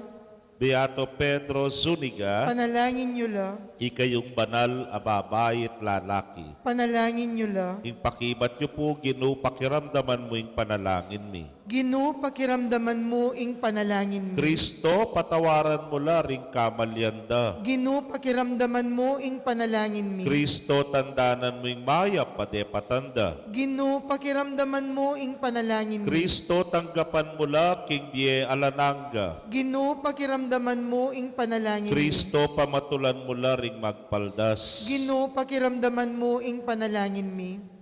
Beato Pedro Zuniga. Panalangin yu la. Ikayung banal a babai at lalaki. Panalangin yu la. Ing pakibat yu pu, Ginu, pakiramdaman mu ing panalangin mi. Ginu, pakiramdaman mu ing panalangin mi. Kristo, patawaran mu la ring kamalian da. Ginu, pakiramdaman mu ing panalangin mi. Kristo, tandanan mu ing mayap a depatan da. Ginu, pakiramdaman mu ing panalangin mi. Kristo, tanggapan mu la king bie alang angga. Ginu, pakiramdaman mu ing panalangin mi. Kristo, pamatulan mu la ring magpaldas. Ginu, pakiramdaman mu ing panalangin mi.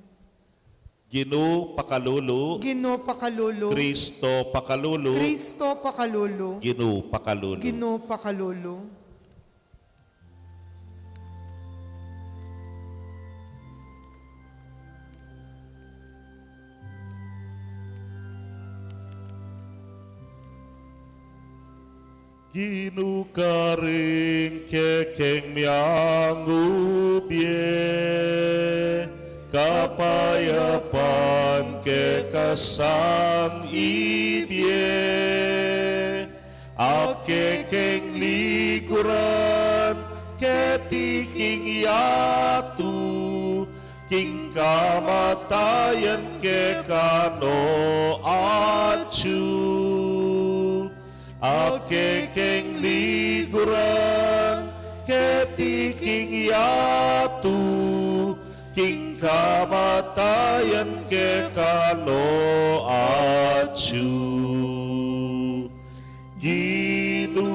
Ginu, pakalulu. Ginu, pakalulu. Kristo, pakalulu. Kristo, pakalulu. Ginu, pakalulu. Ginu, pakalulu. Ginu, karing kekeng miangu bie, kapayapan kekang ibie, a kekeng liguran keti king yatu, king kamatayan keka no atyu. A kekeng liguran keti king yatu, king kamatayan keka no atyu. Ginu,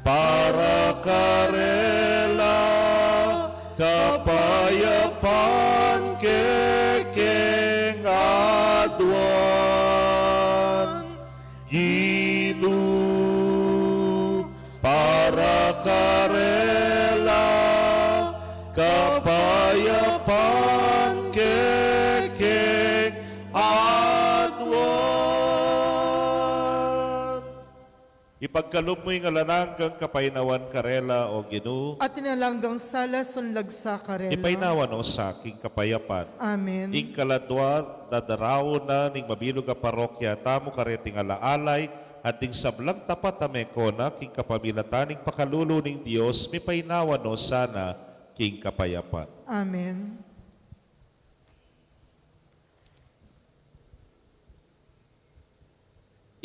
para karela, kapayapan kekeng aduan. Ginu, para karela, kapayapan kekeng aduan. Ipagkalub mu ing alang anggang kapaynawan karela, O Ginu. At ing alang anggang sala sunlag sa karela. Ipainawa no sa king kapayapan. Amen. Ing kaladwa, dadaraun na ning mabilug a parokya tamu kareting ala-alay, at ding sablang tapat a mekona king kapamilatan ning pakalulu ning Dios, mipainawa no sana king kapayapan. Amen.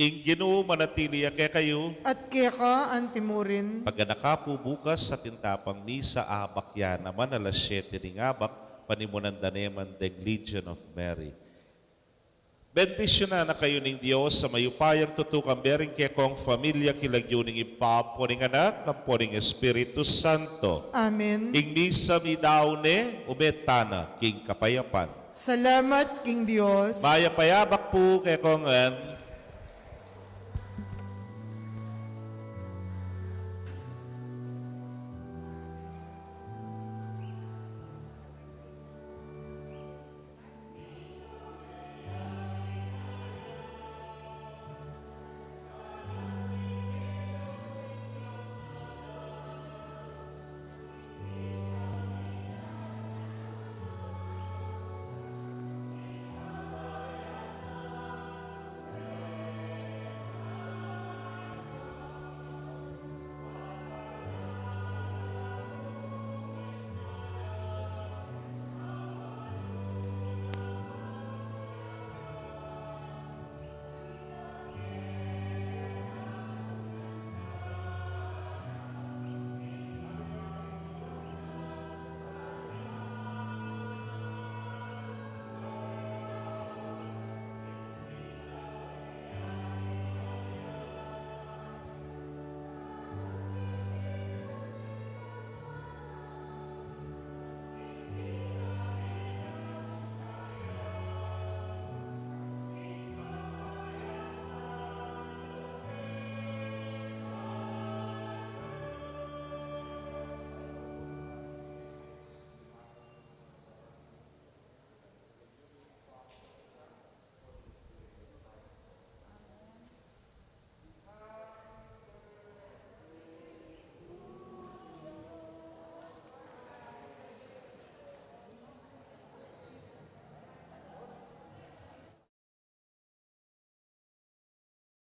Ing Ginu manatili ya kekayu. At keka antimurin. Paganaka pu bukas atin ta pang misa, abak ya naman alas siyete ning abak, panimunan da ne man deng Legion of Mary. Bendisyunan na kayu ning Dios a mayupayang tutu, kambe ring kekong familia, king lagyu ning Ibpa, ampo ning Anak, ampo ning Espiritu Santo. Amen. Ing misa midaun ne, ume tana king kapayapan. Salamat king Dios. Mayap a yabak pu kekongan.